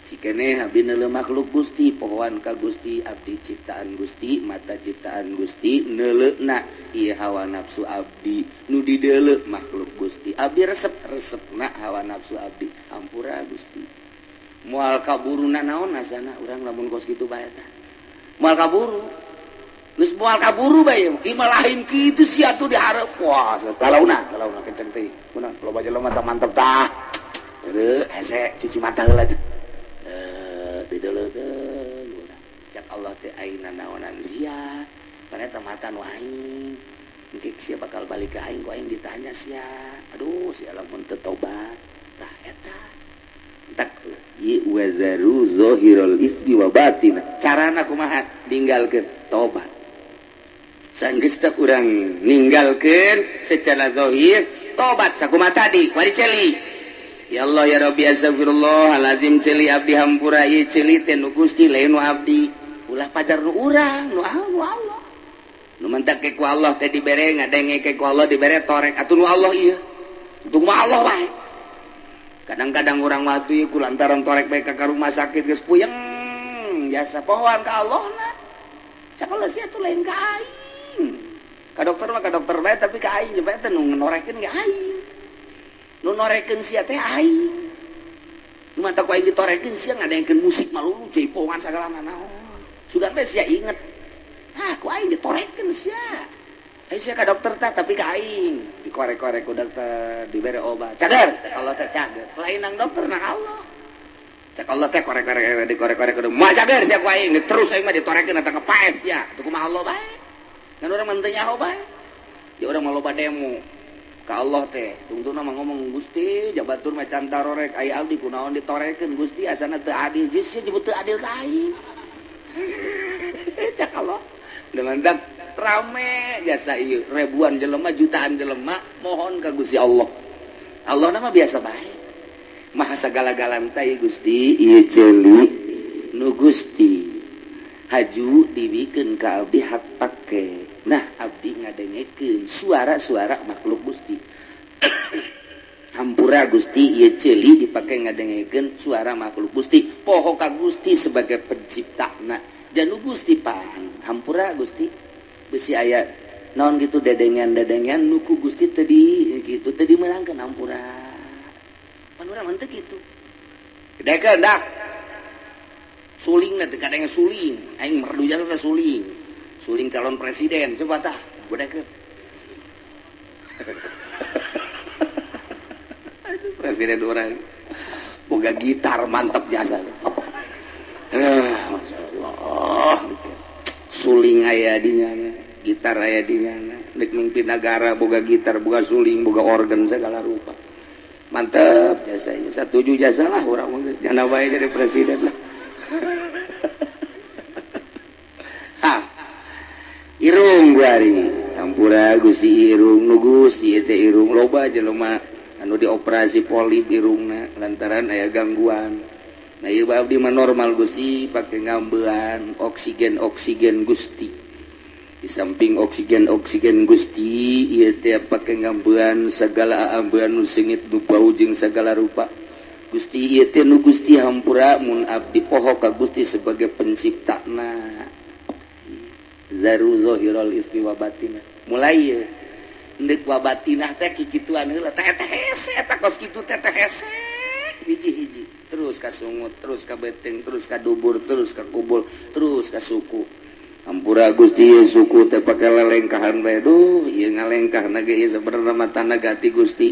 Cikene abdi neuleuh makhluk Gusti, pohoan ka Gusti, abdi ciptaan Gusti, mata ciptaan Gusti, neuleuhna ieu hawa nafsu abdi, nu dideuleu makhluk Gusti, abdi resep resepna hawa nafsu abdi. Hampura Gusti. Moal kaburu naon asana urang lamun kos kitu bae tah, moal kaburu geus, moal kaburu bae. Imah lain kitu sia tuh dihareup. Wah, galauna galauna kenceng teh kunaon, loba jelema tah mantep tah. Heueuh, hese cuci mata heula teh dideuleukeun. Cak Allah teh, aina naonan sia? Pan eta mata nu aing, engke sia bakal balik ke aing, ku aing ditanya sia. Aduh, sia lamun teu tobat tah eta tak wazaru zahirul ismi wa batina. Carana kumaha ninggalkeun? Tobat. Sanggeus teh urang ninggalkeun secara zahir, tobat sakumaha tadi wari celi. Ya Allah, ya Rabbi, astagfirullahalazim, celi abdi hampura, ieu celi teh nu Gusti, lain nu abdi. Ulah pajar nu urang, nu Allah. Nu mentak ku Allah teh dibere ngadenge, ku Allah dibere torek atuh nu Allah ieu. Untung mah Allah bae. Kadang-kadang orang mati ku lantaran torek bae ka rumah sakit geus puyeng jasa, pohoan ka Allah na. Cak Allah, sia tuh lain ka aing. Ka dokter mah ka dokter bae, tapi ka aing bae teh nu norekeun ge aing. Nu norekeun sia teh aing. Nu mata ku aing ditorekeun, sia ngadengkeun musik malulu, jaipongan sagala naon. Sugan bae sia inget. Tah, ku aing ditorekeun sia. Ayo sia ka dokter tah, tapi ka aing dikorek-korek ku dokter, dibere obat. Cager, cak Allah teh cager. Lain nang dokter, nang Allah. Cak Allah teh korek-korek, dikorek-korek kudu moal cager sia ku aing. Terus aing mah ditorekeun eta kepaet sia. Atuh kumaha Allah bae. Ngan urang mah teu nyaho bae. Ya urang mah loba demo ka Allah teh. Tungtungna mah ngomong, Gusti, jabatur mah can tarorek, aya abdi kunaon ditorekeun Gusti, asana teu adil. Geus sia jebut teu adil ka aing. Cak Allah. Dengan rame jasa ieu ribuan jelema, jutaan jelema mohon ka Gusti Allah. Allah nama biasa bae. Maha sagala-galana teh Gusti, ieu ceuli nu Gusti haju dibikeun ka abdi hak pake. Nah, abdi ngadengekeun suara-suara makhluk Gusti. Hampura Gusti, ieu ceuli dipake ngadengekeun suara makhluk Gusti. Poho ka Gusti sebagai penciptana. Janu Gusti pan. Hampura Gusti, besi aya naon gitu dedengan-dedengan nu ku Gusti tadi gitu tadi meunangkeun, hampura. Pan urang mah teu kitu. Dekeun dak. Suling teh kadang suling, aing merdu jasa suling. Suling calon presiden coba tah, godekeun. Presiden orang boga gitar mantap jasa. Masya Allah, suling aya di nyana, gitar aya di nyana, dek mimpin negara boga gitar, boga suling, boga organ segala rupa. Mantep jasa ieu. Satuju jasa lah urang mah, geus nyana bae jadi presiden lah. Ha. Irung guari, hampura Gusti, irung nu Gusti teh irung. Loba jelema anu dioperasi polip irungna lantaran aya gangguan. Nah, ieu abdi mah normal Gusti, pake ngambean oksigen oksigen Gusti. Di samping oksigen oksigen Gusti, ieu teh pake ngambean segala ambean nu seungit, nu bau jeung segala rupa. Gusti, ieu teh nu Gusti, hampura mun abdi poho ka Gusti sebagai penciptana. Zaru zahirul ismi wa batinah. Mulai ieu ndek wa batinah teh kikituan heula teh teh hese eta kos kitu teh teh hese hiji-hiji terus ka sungut, terus ka beuteung, terus ka dubur, terus ka kubul, terus ka suku. Hampura Gusti, ieu suku teh pake lelengkahan bae. Duh, ieu ngalengkah ge ieu sabenerna mah tanah gati Gusti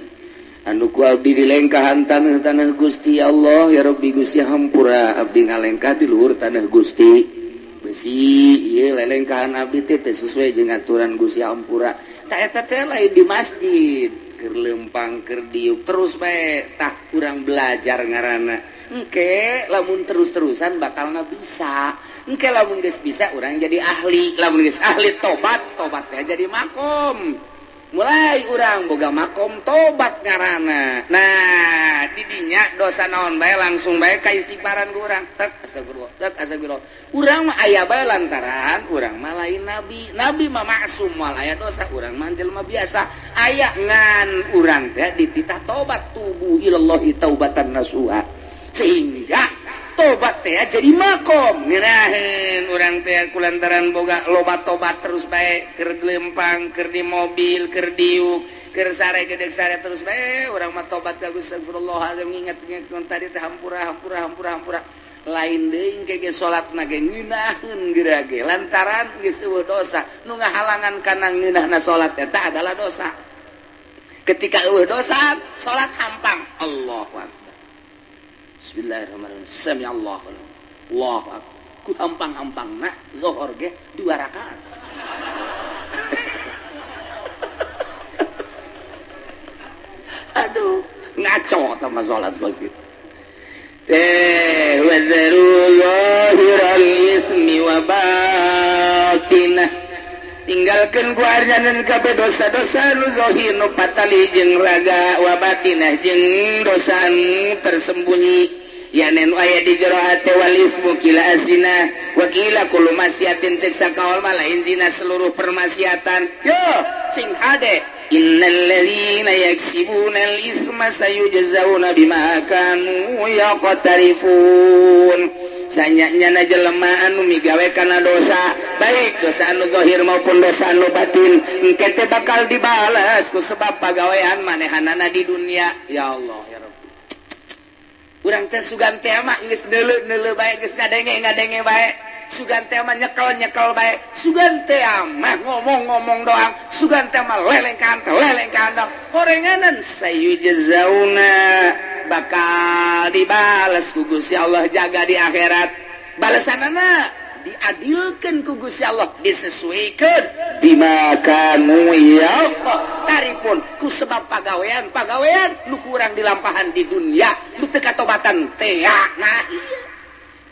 anu ku abdi dilengkahan, tanah-tanah Gusti. Allah ya Rabbi, Gusti, hampura abdi ngalengkah di luhur tanah Gusti. Besi ieu lelengkahan abdi teh teu sesuai jeung aturan Gusti, hampura. Tah, eta teh lain di masjid keur lempang, keur diuk terus bae. Tah, urang belajar ngaranna engke lamun terus-terusan bakalna bisa. Engke lamun geus bisa, urang jadi ahli. Lamun geus ahli, tobat, tobat teh jadi makom. Mulai urang boga makom tobat ngarana. Nah, didinya dosa naon bae langsung bae ka istighfaran ku urang. Tek astagfirullah, tek astagfirullah. Urang mah aya bae lantaran urang mah lain nabi. Nabi mah maksum, moal aya dosa. Urang mah jelema biasa. Aya ngan urang teh dititah tobat, tubu ilallahi taubatan nasuha. Sehingga tobat teh jadi makom ngeunaheun urang teh kulantaran boga loba tobat terus bae, keur lempang, keur di mobil, keur diuk, keur sare, gedeg sare, terus bae urang mah tobat ka Gusti, astagfirullahalazim, nginget-inget tadi teh, hampura, hampura, hampura, hampura. Lain deui engke ge salatna ge ngeunaheun geura ge, lantaran geus euweuh dosa nu ngahalangan kana ngeunahna salat eta adalah dosa. Ketika euweuh dosa, salat hampang. Allahu akbar. Bismillahirrahmanirrahim. Sami Allahu. Allahu akbar. Ku hampang-hampangna zohor ge dua rakaat. Aduh, ngaco sama salat bos gitu. Teh wadharu zahiral ismi wa batinah. Tinggalkeun ku arjanan kabeh dosa-dosa nu zahir nu patali jeung raga, wa batinah jeung dosa nu tersembunyi, yanen aya di jero hate. Wal ismu kila azina wa kila kullu maksiatin, cek sakaol mah lain zina, seluruh permaksiatan. Yo sing hade, innal ladzina yaksibuna al isma sayujzauna bima kanu yaqtarifun. Sanyanya jelema anu migawe kana dosa, baik dosa anu zahir maupun dosa anu batin, engke teh bakal dibalas ku sebab pagawean manehanana di dunia. Ya Allah, ya Rabbi, urang teh sugan teh mah geus neuleu-neuleu bae, geus ngadenge-ngadenge bae, sugan teh mah nyekel-nyekel bae, sugan teh mah ngomong-ngomong doang, sugan teh mah lelengkan lelengkan horenganan. Sayujzauna, bakal dibales ku Gusti Allah jaga di akhirat. Balasanana diadilkan ku Gusti Allah, disesuaikan bima kanu ya Allah taripun, ku sebab pagawean pagawean nu kurang dilampahan di dunia, nu teu katobatan teh. Nah iya,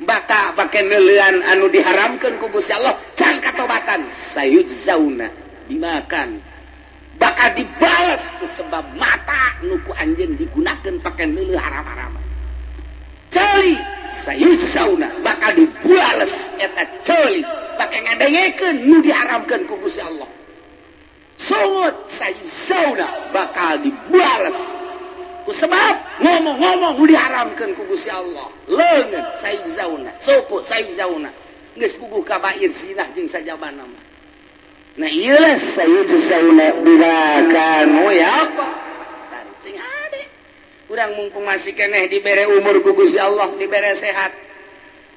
baka pake neuleuan anu diharamkeun ku Gusti Allah, can katobatan. Sayujzauna dimakan, bakal dibales ku sebab mata nu ku anjeun digunakeun pake neuleuh haram-haram. Ceuli, sayujzauna, bakal dibales eta ceuli pake ngadengekeun nu diharamkeun ku Gusti Allah. Sungut, sayujzauna, bakal dibales ku sebab ngomong-ngomong nu diharamkeun ku Gusti Allah. Leungeun, sayujzauna. Suku, sayujzauna. Geus puguh kabair zina jeung sajabana mah. Nah iyalah, sayujzauna bima kanu ya apa. Sing hade urang, mumpung masih keneh dibere umur ku Gusti Allah, dibere sehat.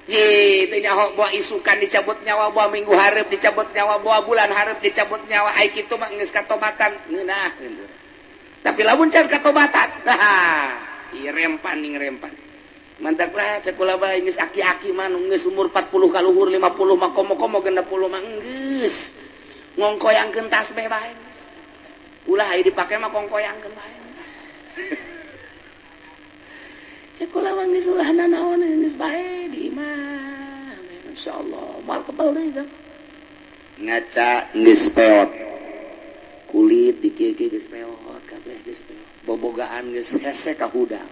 Ye, teu nyaho boa isukan dicabut nyawa, boa minggu hareup dicabut nyawa, boa bulan hareup dicabut nyawa. Ai kitu mah geus katobatan ngeunaheun. Tapi lamun can katobatan, nah ieu rempan ning rempan. Mantak lah cek kula bae, geus aki-aki mah nu geus umur 40 ka luhur, 50 mah, komo-komo 60 mah, geus ngongkoyangkeun tasbih bae geus. Ulah aya dipake mah, kongkoyangkeun bae. Cek kula mah geus ulah nanaon, geus bae di imah. Insyaallah moal kebal deui tah. Ngaca geus peot. Kulit di kieu geus peot kabeh, geus peot. Bobogaan geus hese ka hudang.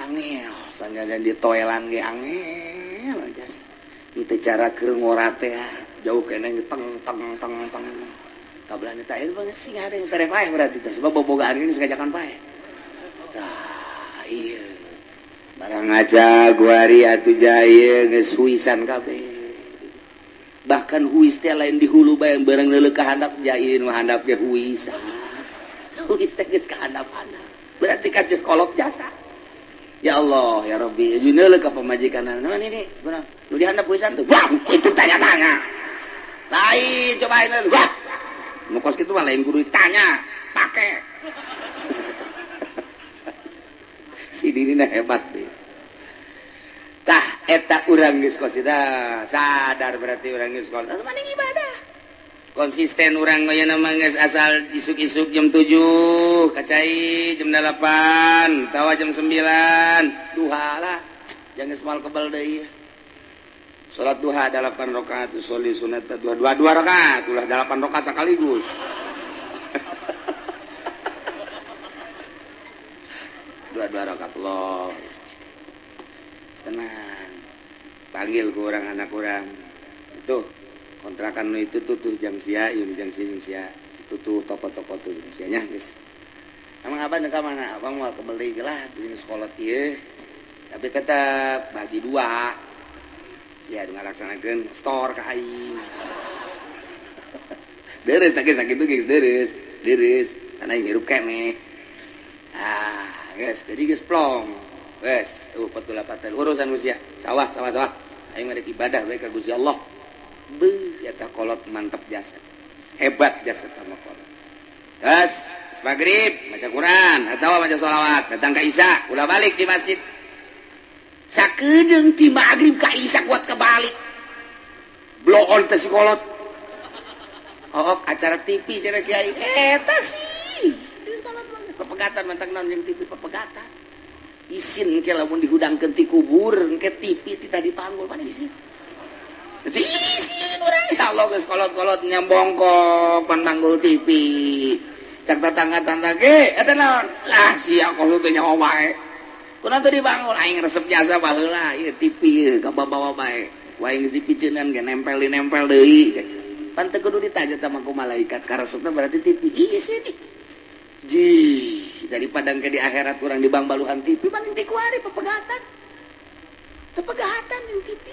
Angel sanggadan di toelan ge angel jasa. Henteu cara keur ngora teh jauh keneh, teng teng teng teng. Kabelah teh itu mah sing ada yang sare paeh berarti teh, sebab bobogaan ini sengajakan paeh. Tah iya. Barang ngaca guari atuh jaya geus huisan kabeh. Bahkan huis teh lain di hulu bae, barang leuleuh ka handap jaya, nu handap ge huisan. Huis teh geus ka handap-handap. Berarti kan geus kolot jasa. Ya Allah, ya Rabbi, neuleuh ka pamajikan. Naon ini? Kurang. Nu di handap huisan tuh. Wah, itu tanya-tanya. Lain cobain, wah. Nu kos kitu mah lain kudu ditanya, pake. Si Dini hebat deh. Tah eta urang geus kos sadar, berarti urang geus kos maning ibadah konsisten. Urang aya nama geus asal isuk-isuk jam 7 kacai, jam 8 tawa, jam 9 duha lah, jangan semal kebal deui. Salat duha 8 rakaat, sholli sunat dua dua dua rakaat, ulah 8 rakaat sekaligus. Dua dua rakaat Allah. Tenang. Panggil ke orang anak orang. Itu kontrakan itu tuh tuh jang sia, ieu jang sia, jang sia. Itu tuh toko-toko tuh jang sia nya geus. Emang abang ke mana? Abang mau kebeli lah tuh sekolah ieu. Tapi tetap bagi dua. Sia ngalaksanakeun store ka aing. Deres tak sakit tuh geus deres, deres. Karena aing hirup keneh. Ah, geus jadi geus plong. Geus, petul patel urusan usia. Sawah, sawah, sawah. Aing mah ibadah bae ka Gusti Allah. Beuh, eta kolot mantap jasa. Hebat jasa sama kolot. Geus, maghrib maca Quran atau maca sholawat, datang ka Isya, ulah balik di masjid. Sakedeung ti maghrib ka Isya kuat kebalik. Blow on teh si kolot. Oh, acara TV cenah kiai. Eta sih. Papegatan mentang naon jeung TV papegatan. Isin ke lamun dihudangkeun ti kubur, engke TV ti tadi panggul mana isin. Jadi isin urang ya Allah geus kolot-kolot nyambongkok pan manggul TV. Cak tetangga-tetangga ge eta naon? Lah sia kolot teh nyaho bae. Kunaon teu dibangun aing resep jasa baheula ieu TV ieu kabawa bae. Ku aing geus dipiceunan ge nempel di nempel deui. Pan teu kudu ditanya sama ku malaikat karesepna berarti TV. Ieu sini. Ji, daripada ke di akhirat kurang di bang baluhan TV paling ti kuari pepegatan. Pepegatan jeung TV.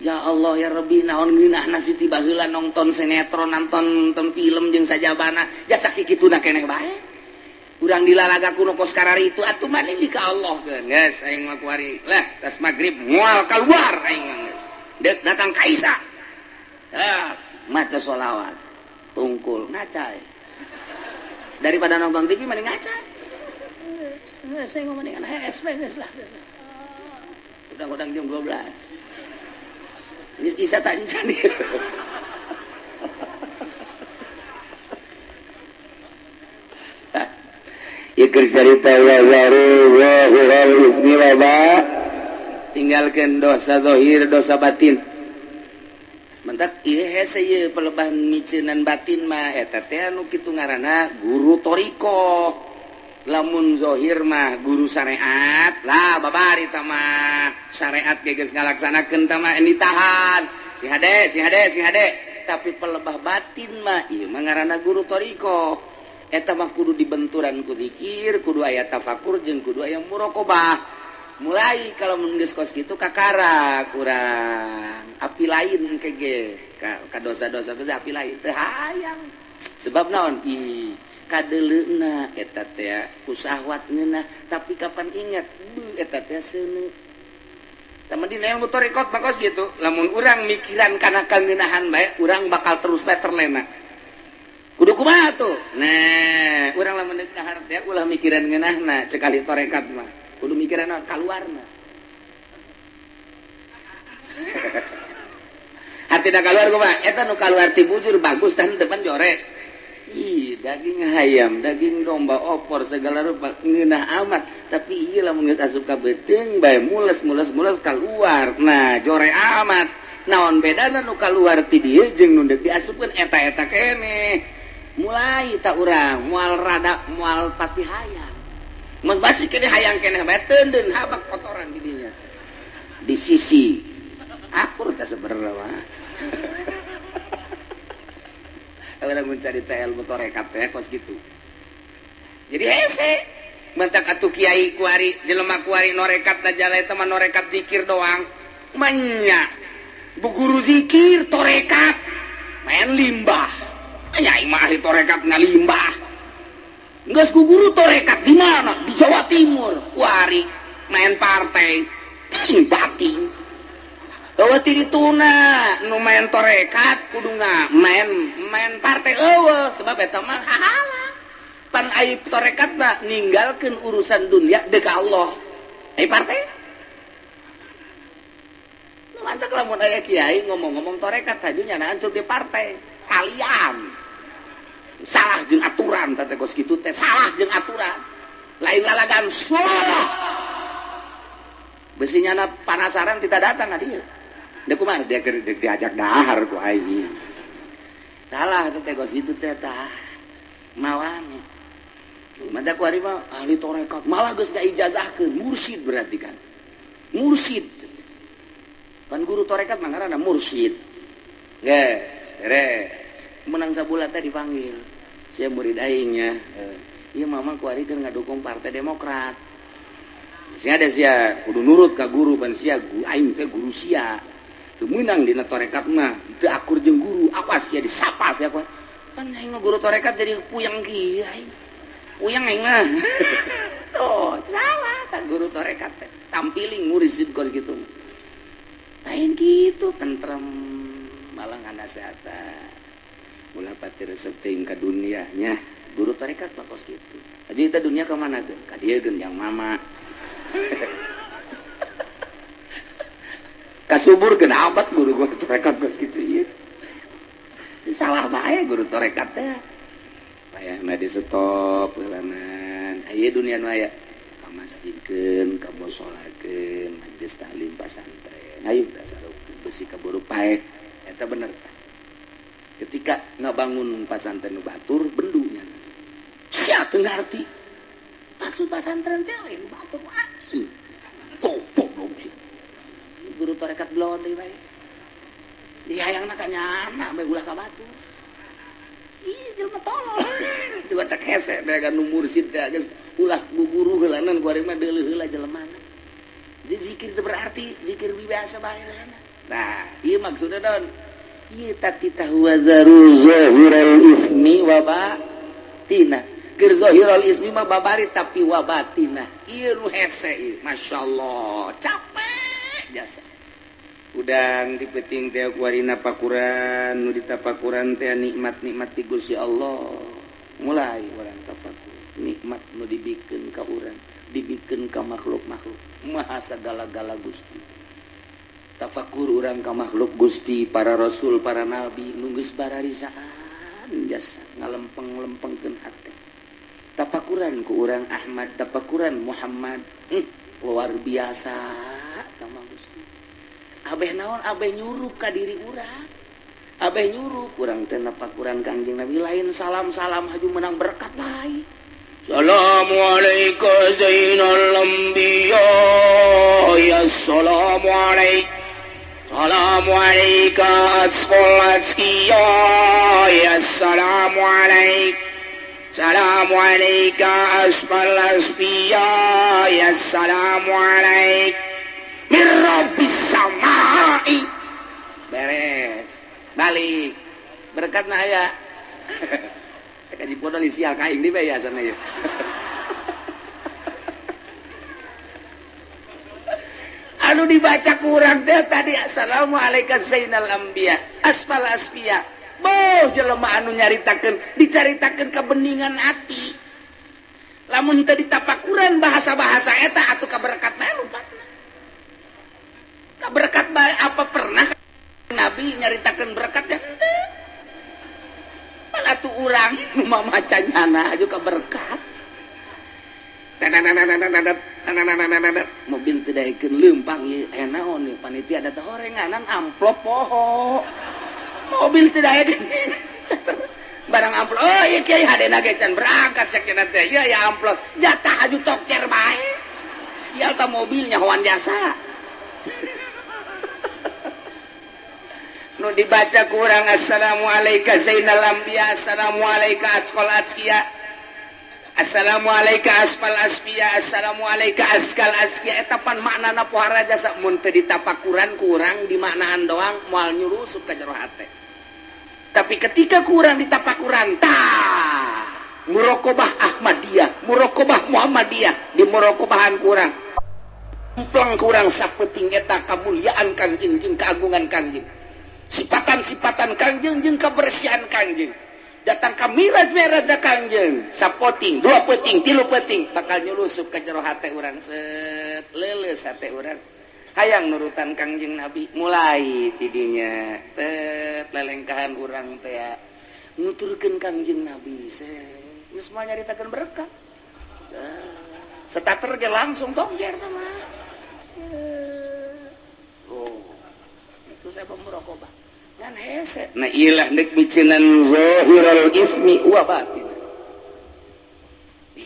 Ya Allah ya Rabbi, naon ngeunahna si ti baheula nonton sinetron, nonton nonton film jeung sajabana jasa kikituna keneh bae. Urang dilalaga kuno kos kararitu atuh mah di ka Allah keun. Geus aing mah kuari lah tas magrib moal keluar aing mah geus. Deuk datang ka Isa. Ah, maca sholawat. Tungkul ngacai. Daripada nonton TV mending ngaca. Geus aing mah mendingan HS we geus lah. Udang-udang jam 12. Isa tak jadi. Iker cerita tinggalkan dosa zahir dosa batin. Mentak ieu hese ieu pelebah miceunan batin mah eta teh anu kitu ngaranna guru thoriqoh. Lamun zahir mah guru syariat lah babari tah mah syariat ge geus ngalaksanakeun tah mah ditahan si hade si hade si hade. Tapi pelebah batin mah ieu mah ngaranna guru thoriqoh. Eta mah kudu dibenturan ku zikir, kudu aya tafakur jeung kudu aya muraqabah. Mulai kalau mun geus kos kitu kakara kurang api lain ke ge ka dosa-dosa geus api lain teu hayang. Sebab naon? Ih, kadeleuna eta teh ku syahwat ngeunah, tapi kapan ingat beuh eta teh seuneu. Tah dina ilmu thoriqot mah kos gitu. Lamun urang mikiran kana kangeunahan bae, urang bakal terus bae terlena. Kudu kumaha tuh? Nah, urang lamun deuk dahar teh ulah mikiran ngeunahna cek ahli tarekat mah. Kudu mikiran naon kaluarna. Hartina kaluar kumaha? Eta nu kaluar ti bujur bagus tah depan jorek. Ih, daging hayam, daging domba, opor segala rupa ngeunah amat, tapi ieu lamun geus asup ka beuteung bae mules mules mules kaluar. Nah, jore amat. Naon bedana nu kaluar ti dieu jeung nu deuk diasupkeun eta-eta keneh. Mulai tak urang moal rada moal pati hayang. Mun basi keneh hayang keneh bae teundeun habak kotoran di dinya. Di sisi akur teh sebenarnya mah. Orang mencari ilmu tarekat teh kos gitu. Jadi hese mentak atuh kiai kuari jelema kuari norekat da jala eta mah norekat zikir doang. Manya bu guru zikir torekat main limbah. Nya aing mah ahli torekat ngalimbah. Geus ku guru torekat di mana? Di Jawa Timur kuari main partai ting bating. Eueuh ti dituna nu main torekat kudu main main partai eueuh sebab eta mah hahala. Pan ai torekat mah ninggalkeun urusan dunia deuk ka Allah. Ai partai? Nu mantak lamun aya kiai ngomong-ngomong torekat haju nyana ancur di partai. Kalian salah jeung aturan teh kos kitu teh salah jeung aturan. Lain lalagan salah. Besi nyana panasaran tidak datang ka dieu. Dia kumaha dia diajak dahar ku aing. Salah teh kos kitu teh tah. Mawane. Mata ku ari mah ahli tarekat malah geus ngaijazahkeun mursyid berarti kan. Mursyid. Kan guru tarekat mah ngaranna mursyid. Geus, beres. Menang sabulan teh dipanggil. Sia murid aing nya. Ieu mama ku ari keur ngadukung Partai Demokrat. Sia ada sia kudu nurut ka guru pan sia aing teh guru sia. Teu meunang dina tarekat mah, teu akur jeung guru, awas sia disapa sia ku. Pan aing mah guru tarekat jadi puyeng kieu aing. Puyeng aing mah. Tuh, salah tak guru tarekat teh. Tampiling mursyid kos kitu. Lain kitu tentrem malah nganasehatan. Ulah pati resep teuing ka dunia nya. Guru tarekat mah kos kitu. Jadi kita dunia ka mana geun? Ka dieu geun yang mama. Kasubur geun abad guru guru tarekat kos kitu ieu. Salah bae guru tarekat teh. Payahna di stop heulanan. Aya dunia nu aya ka masjidkeun, ka musolakeun, majelis taklim pasantren. Hayu dasarkeun besi kaburu paeh. Eta bener tah. Ketika ngabangun pasantren nu batur bendunya. Sia teu ngarti. Maksud pasantren teh lain batur aing. Goblok sih. Guru tarekat belon deui bae. Dihayangna ka nyana bae ulah ka batur. Ih jelema tolol. Coba tak hese bae kan nu mursyid teh geus ulah guguru heulanan ku ari mah deuleuh heula jelemana. Jadi zikir teu berarti zikir biasa bae heulana. Nah, ieu maksudna don. Ieu tati huwa zaru zahiral ismi wa batina. Keur zahirul ismi mah babari tapi wa batina. Ieu nu hese ieu, masyaallah, capek jasa. Udang di peuting teh kuarina pakuran, nu ditapakuran teh nikmat-nikmat ti Gusti Allah. Mulai urang tafakur, nikmat nu dibikeun ka urang, dibikeun ka makhluk-makhluk. Maha sagala-gala Gusti. Tafakur urang ka makhluk Gusti, para rasul, para nabi nu geus bararisaan jasa ngalempeng-lempengkeun hate. Tafakuran ku urang Ahmad, tafakuran Muhammad, luar biasa sama Gusti. Abeh naon abeh nyurup ka diri urang. Abeh nyurup urang teh napakuran Kangjeng Nabi lain salam-salam haju menang berkat lain. Assalamualaikum zainal anbiya ya assalamualaikum. Assalamualaikum asqal asqiya ya assalamualaikum. Assalamualaikum asqal asfiya ya assalamualaikum. Min rabbis samai. Beres. Balik. Berkat na aya. Cek aji podo di sial kaing di bae sana ieu. Anu dibaca kurang teh tadi assalamualaikum zainal anbiya asfal asfiya. Boh jelema anu nyaritakeun dicaritakeun kebeningan hati. Lamun teu ditapakuran bahasa-bahasa eta atuh kaberkat bae lupatna. Kaberkat bae apa pernah Nabi nyaritakeun berkatnya henteu. Malah tuh urang nu mamaca nyana aju kaberkat. Mobil teu daekeun leumpang ieu aya naon ieu panitia da teh horenganan amplop poho. Mobil teu daekeun barang amplop. Oh ieu kiai hadena ge can berangkat cek cenah teh. Ieu aya amplop jatah aju tokcer bae. Sial ta mobilnya hoan jasa. Nu dibaca kurang assalamualaikum zainal anbiya assalamualaikum asqal asqiya assalamualaikum asfal asfiya assalamualaikum askal asqiya eta pan maknana pohara jasa mun teu ditapakuran kurang dimaknaan doang moal nyurusup ka jero hate. Tapi ketika kurang ditapakuran tah muraqabah Ahmadiyah, muraqabah Muhammadiyah, di muraqabahan kurang empleng kurang sapeting eta kamuliaan Kangjeng jeung keagungan Kangjeng. Sipatan-sipatan Kangjeng jeung kebersihan Kangjeng. Datang ka miraj-miraj Kangjeng, sapoting, dua peting, tilu peting bakal nyulusup ka jero hate urang set leuleus hate urang. Hayang nurutan Kangjeng Nabi mulai tidinya tet lelengkahan urang teh nuturkeun Kangjeng Nabi set geus moal nyaritakeun berkat. Setater ge langsung tongjer teh mah. Oh, itu saya pemuraqabah. Ngan hese. Nah ilah nek miceunan zahirul ismi wa batin.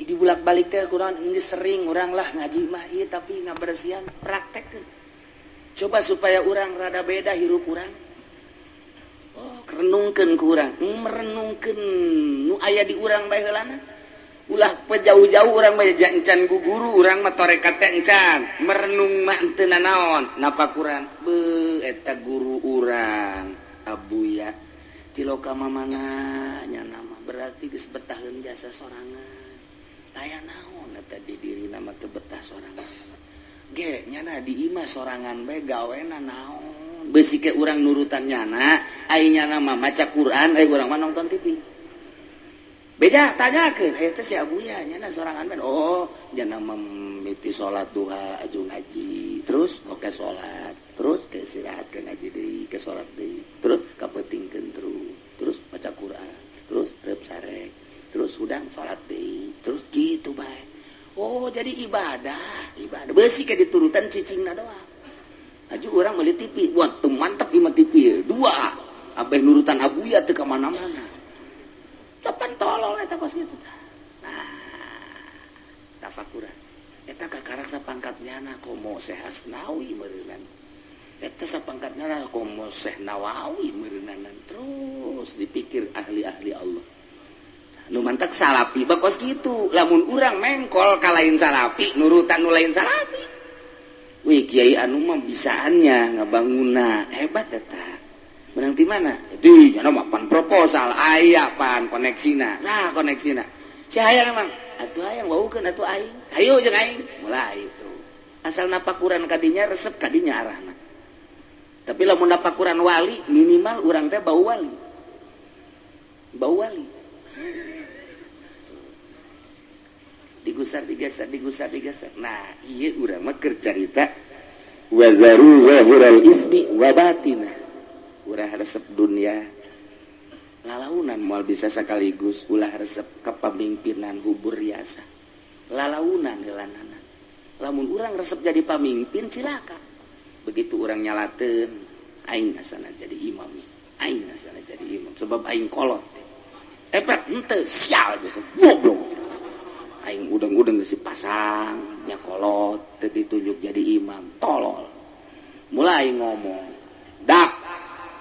Ih dibulak-balik teh kurang geus sering urang lah ngaji mah ieu tapi ngabersihan praktek. Coba supaya urang rada beda hirup urang. Oh, renungkeun ku urang, merenungkeun nu aya di urang bae heulana. Ulah pejauh-jauh urang mah encan ku guru urang mah tarekat teh encan, merenung mah henteu nanaon, napakuran. Beuh eta guru urang Abuya tiloka mamana nya nama berarti geus betaheun jasa sorangan. Aya naon eta di dirina mah teu betah sorangan. Ge nyana di imah sorangan bae gawena naon. Beusi ke urang nurutan nyana, ai nyana mah maca Quran, ai urang mah nonton TV. Beja tanyakeun, aya teh si Abuya nyana sorangan bae. Oh, nyana mimiti salat duha aju ngaji, terus oke salat, terus ke istirahat ke ngaji deui, ke salat deui, terus kapeutingkeun terus, terus maca Quran, terus reup sarek, terus hudang salat deui, terus gitu bae. Oh, jadi ibadah, ibadah. Beusi ke diturutan cicingna doang. Aju urang meuli TV, wah teu mantep ieu mah TV. Dua, abeh nurutan Abuya teu ka mana-mana. Tepan tolol eta kos kitu tah. Nah, tafakuran. Eta kakarak sapangkat nyana komo Syekh Asnawi meureunan. Eta sapangkat nyana komo Syekh Nawawi meureunanan. Terus dipikir ahli-ahli Allah. Nu mantak salapi bakos kitu. Lamun urang mengkol ka lain salapi, nurutan nu lain salapi. Wih, kiai anu mah bisaannya ngabanguna hebat eta. Menang di mana? Di nyana mah pan proposal aya pan koneksina. Sah koneksina. Si hayang emang atuh hayang waukeun atuh aing. Hayu jeung aing. Mulai itu. Asal napakuran kadinya resep kadinya arahna. Tapi lamun napakuran wali minimal urang teh bau wali. Bau wali. Digusar digeser digusar digeser. Nah, ieu urang mah keur carita wa zaru zahiral ismi wa batinah. Ulah resep dunia lalaunan moal bisa sekaligus, ulah resep kepemimpinan hubur riasa lalaunan heulanana. Lamun urang resep jadi pamimpin cilaka. Begitu urang nyalateun aing asana jadi imam, aing asana jadi imam sebab aing kolot. Epek henteu sial geus goblok. Aing udeng-udeng geus dipasang nya kolot teu ditunjuk jadi imam, tolol. Mulai ngomong dak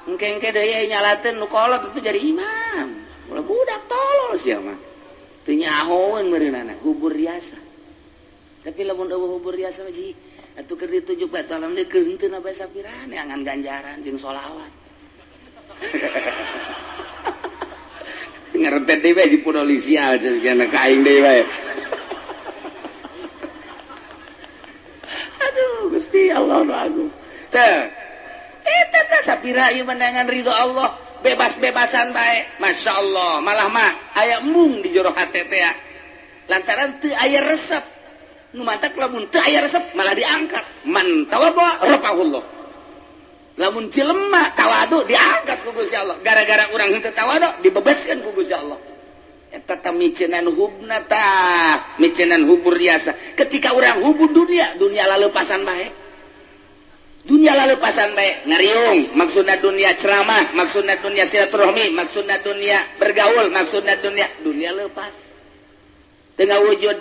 engke-engke deui nyalateun nu kolot itu jadi imam. Ulah budak tolol sia mah. Teu nyahoeun meureunana hubur riasa. Tapi lamun eueuh hubur riasa mah ji atuh keur ditunjuk bae alam deui keur henteu na bae sapirane angan ganjaran jeung sholawat. Ngarentet deui bae di polisi cenah ka aing deui bae. Aduh Gusti Allah nu agung. Teh eta teh sapira ieu menangan ridho Allah, bebas-bebasan bae. Masya Allah, malah mah aya embung di jero hate teh lantaran teu aya resep. Nu mantak lamun teu aya resep malah diangkat. Man tawadhu rafa'ahullah. Lamun jelema tawadu diangkat ku Gusti Allah. Gara-gara urang henteu tawadu dibebaskeun ku Gusti Allah. Eta teh miceunan hubna tah, miceunan hubur biasa. Ketika urang hubur dunia, dunia laleupasan bae. Dunia lalepasan bae ngariung, maksudna dunia ceramah, maksudna dunia silaturahmi, maksudna dunia bergaul, maksudna dunia dunia lepas. Tengah wujud.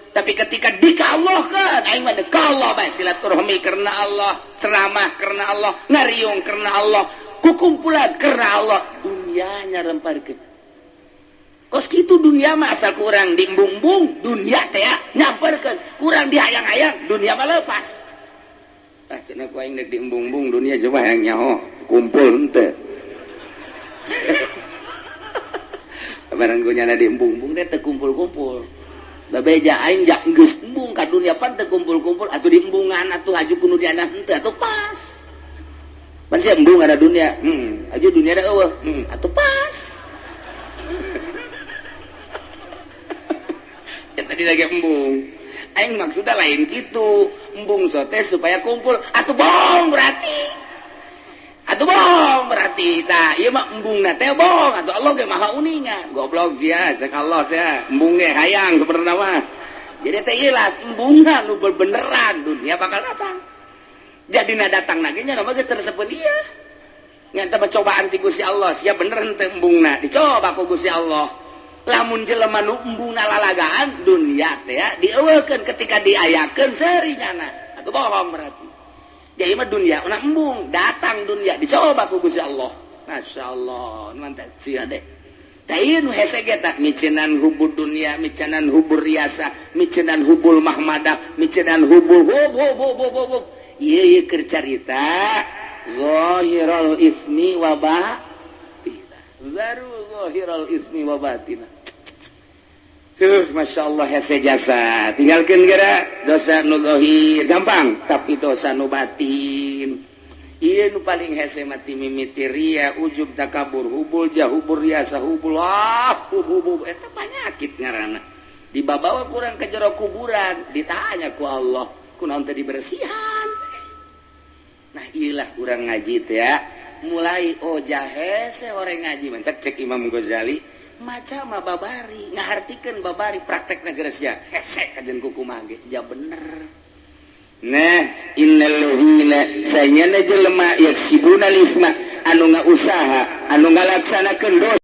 Tapi ketika dikallahkeun, aing mah dekallah bae silaturahmi karena Allah, ceramah karena Allah, ngariung karena Allah, kukumpulan karena Allah, dunianya remparkeun. Kos kitu dunia mah asal kurang diembung-embung, dunia teh nyamperkeun, kurang dihayang-hayang, dunia mah lepas. Ah cenah ku aing deuk diembung-embung dunia coba hayang nyaho kumpul henteu. Barang ku nyana diembung-embung teh teu kumpul-kumpul. Babeja aing jak geus embung ka dunia pan teu kumpul-kumpul atuh diembungan atuh haju ku nu diana henteu atuh pas. Pan sia embung ada dunia, haju dunia da eueuh, atuh pas. Ya tadi lagi embung. Aing maksudnya lain gitu, embung sote supaya kumpul, atuh bohong berarti. Atuh bohong berarti tah, ieu mah embungna teh bohong, atuh Allah ge maha uninga. Goblok sia, cek Allah teh, embung ge hayang sebenarna mah. Jadi teh ilas embungna nu bebeneran dunia bakal datang. Jadina datang lagi nya mah geus teresepeun ieu. Nya teh cobaan ti Gusti Allah, sia bener henteu embungna, dicoba ku Gusti Allah. Lamun jelema nu embung lalagaan dunia teh ya, dieuweukeun ketika diayakeun seuri nyana. Atuh bohong berarti. Jadi mah dunia una embung, datang dunia dicoba ku Gusti Allah. Masya Allah, mantap sih adek. Tah nu hese ge tak micenan hubul dunia, micenan hubul riasa, micenan hubul mahmadah, micenan hubul hub hub hub hub hub. Ieu ieu keur carita zahirul ismi wa batina. Zaru zahiral ismi wa batina. Tuh, Masya Allah, hese jasa. Tinggalkan geura dosa nu zahir gampang, tapi dosa nu batin. Ieu nu paling hese mati mimiti ria, ujub, takabur, hubul jah, hubul riasa, hubul ah, hub hub hub. Eta penyakit ngaranna. Dibabawa kurang ke jero kuburan, ditanya ku Allah, kunaon teh dibersihan? Nah, iyalah kurang ngaji teh ya. Mulai oh hese orang ngaji mentek cek Imam Ghazali maca mah babari, ngahartikeun babari, praktekna geus ya hese kajen kuku mage ja bener. Nah, innal ladzina sanyana jelema yaksibuna isma anu ngausaha, anu ngalaksanakeun dosa.